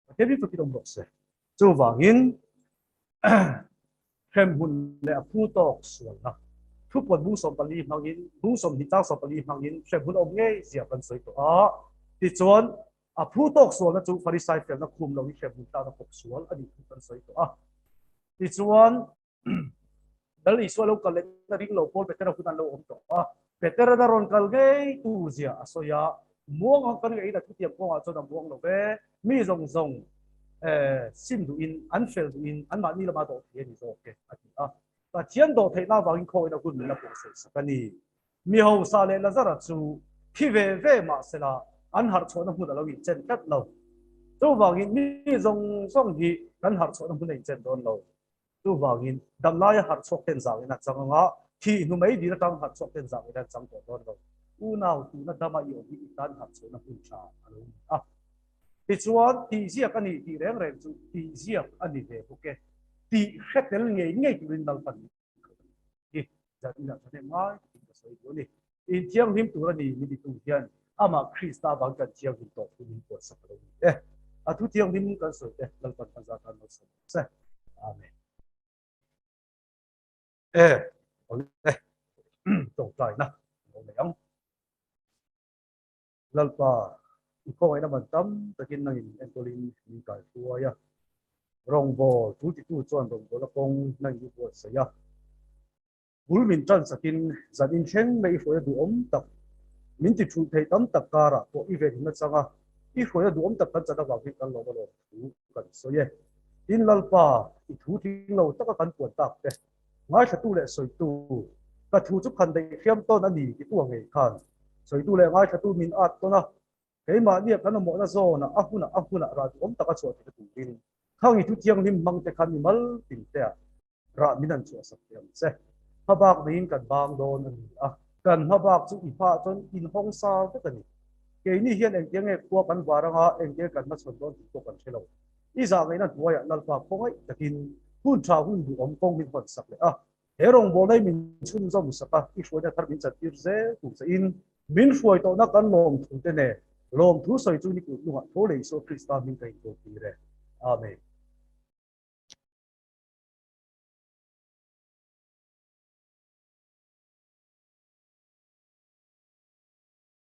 Pathian hi chutin awm rawh se. Chuvangin hremhmun leh a phu tawk sualna thupuan bung 14 hmangin, bung 20 chang 14 hmangin hremhmun awm ngei zia kan sawi tawh a. Tichuan a phu tawk sualna chu Farisai felna khum lo hi hremhmun tana kawp sual a nih thu kan sawi tawh a. Tichuan Lal Isua lo kal leh na ring lo pawl Petera hun an lo awm tawh a. Petera na rawn kal ngei tur zia a sawi a, muang ang kan ngaih in a thutiam kawngah chuan a muang lo ve, mi zawng zawng sim duhin an fel duhin anmahni lama dawh thei a ni zawk e a ti a. Pathian dawh theihna avangin khawiin a hun min la pawhsawi sak a ni. Mi hausa leh Lazara chu thi ve ve mah sela an harhchhuahna hmun a lo inchen tlat lo. Chuvangin mi zawng zawng hi kan harhchhuahna hmun a inchen dawn lo. Chuvangin, damlaia harh chhuak ten zangin a chang anga, thih hnu mai dil atang harh chhuak ten zangin an chang tawh dawn lo. Unau tuna dama i awm hi i tan hahchhuahna hun tha a lo ni a. Tichuan, tihziak a ni tih reng reng chu tihziak a ni ve bawk e. Tih hre tel ngei ngei turin Lalpan min khalh a ni. Hi zan inah thahnem ngai takin ka sawi duh a ni. Inthianghlim tur a ni min titu hian amah Krista avang kan thianghlim tawh thu min puansak a lo ni e. A thu thianghlim kan sawi te Lalpan kan zat tan malsawm ang che. Amen. E, awle, tawngtaina lo nei ang. Lalpa, i khawngaihna man tam takin nangin enkawlin min kai hruai a. Rawngbâwl thu titu chuan rawngbâwla kawng nangin i buatsaih a. Bul min ṭan sakin zan inthleng mai i hruaia duhawm tak, min ti ṭhulh thei tam tak karah pawh i venhim nachang a, i hruaia duhawm tak kan chan avang hian kan lawm alawm thu kan sawi e. Tin, Lalpa, i thu tling lo taka kan puan tak te, ngaithlatu leh sawitu, ka thu chu khan daih hriam tawn a ni titu a ngei khan, sawitu leh ngaithlatu min at tawn a, keimahnia kan awmawhna zawnah a hunah a hmunah rah duhawm taka chhuah theihna turin khang i thu thianghlim hmang te khan mimal tin te ah rah min han chhuahsak teh ang che. Hmabak neiin kan bang dawn a ni a, kan hmabak chu i hmaah chuan inhawng sa vek a ni. Keini hian engtia nge khua kan var anga engtia kan hmachhawn dawn tih pawh kan hre lo. I zah ngaihna hnuaiah Lalpa khawngaih takin hun tha hun duhawm kawng min hawn sak leh a, he rawngbawlna hi min chhunzawm sak a, i hruaina thar min chantir zel tur chein min hruai tawhna kan lawmthu te nen lawmthu sawi chu ni kut lungah tho leh Isua Krista hming ka intuartir e. Amen.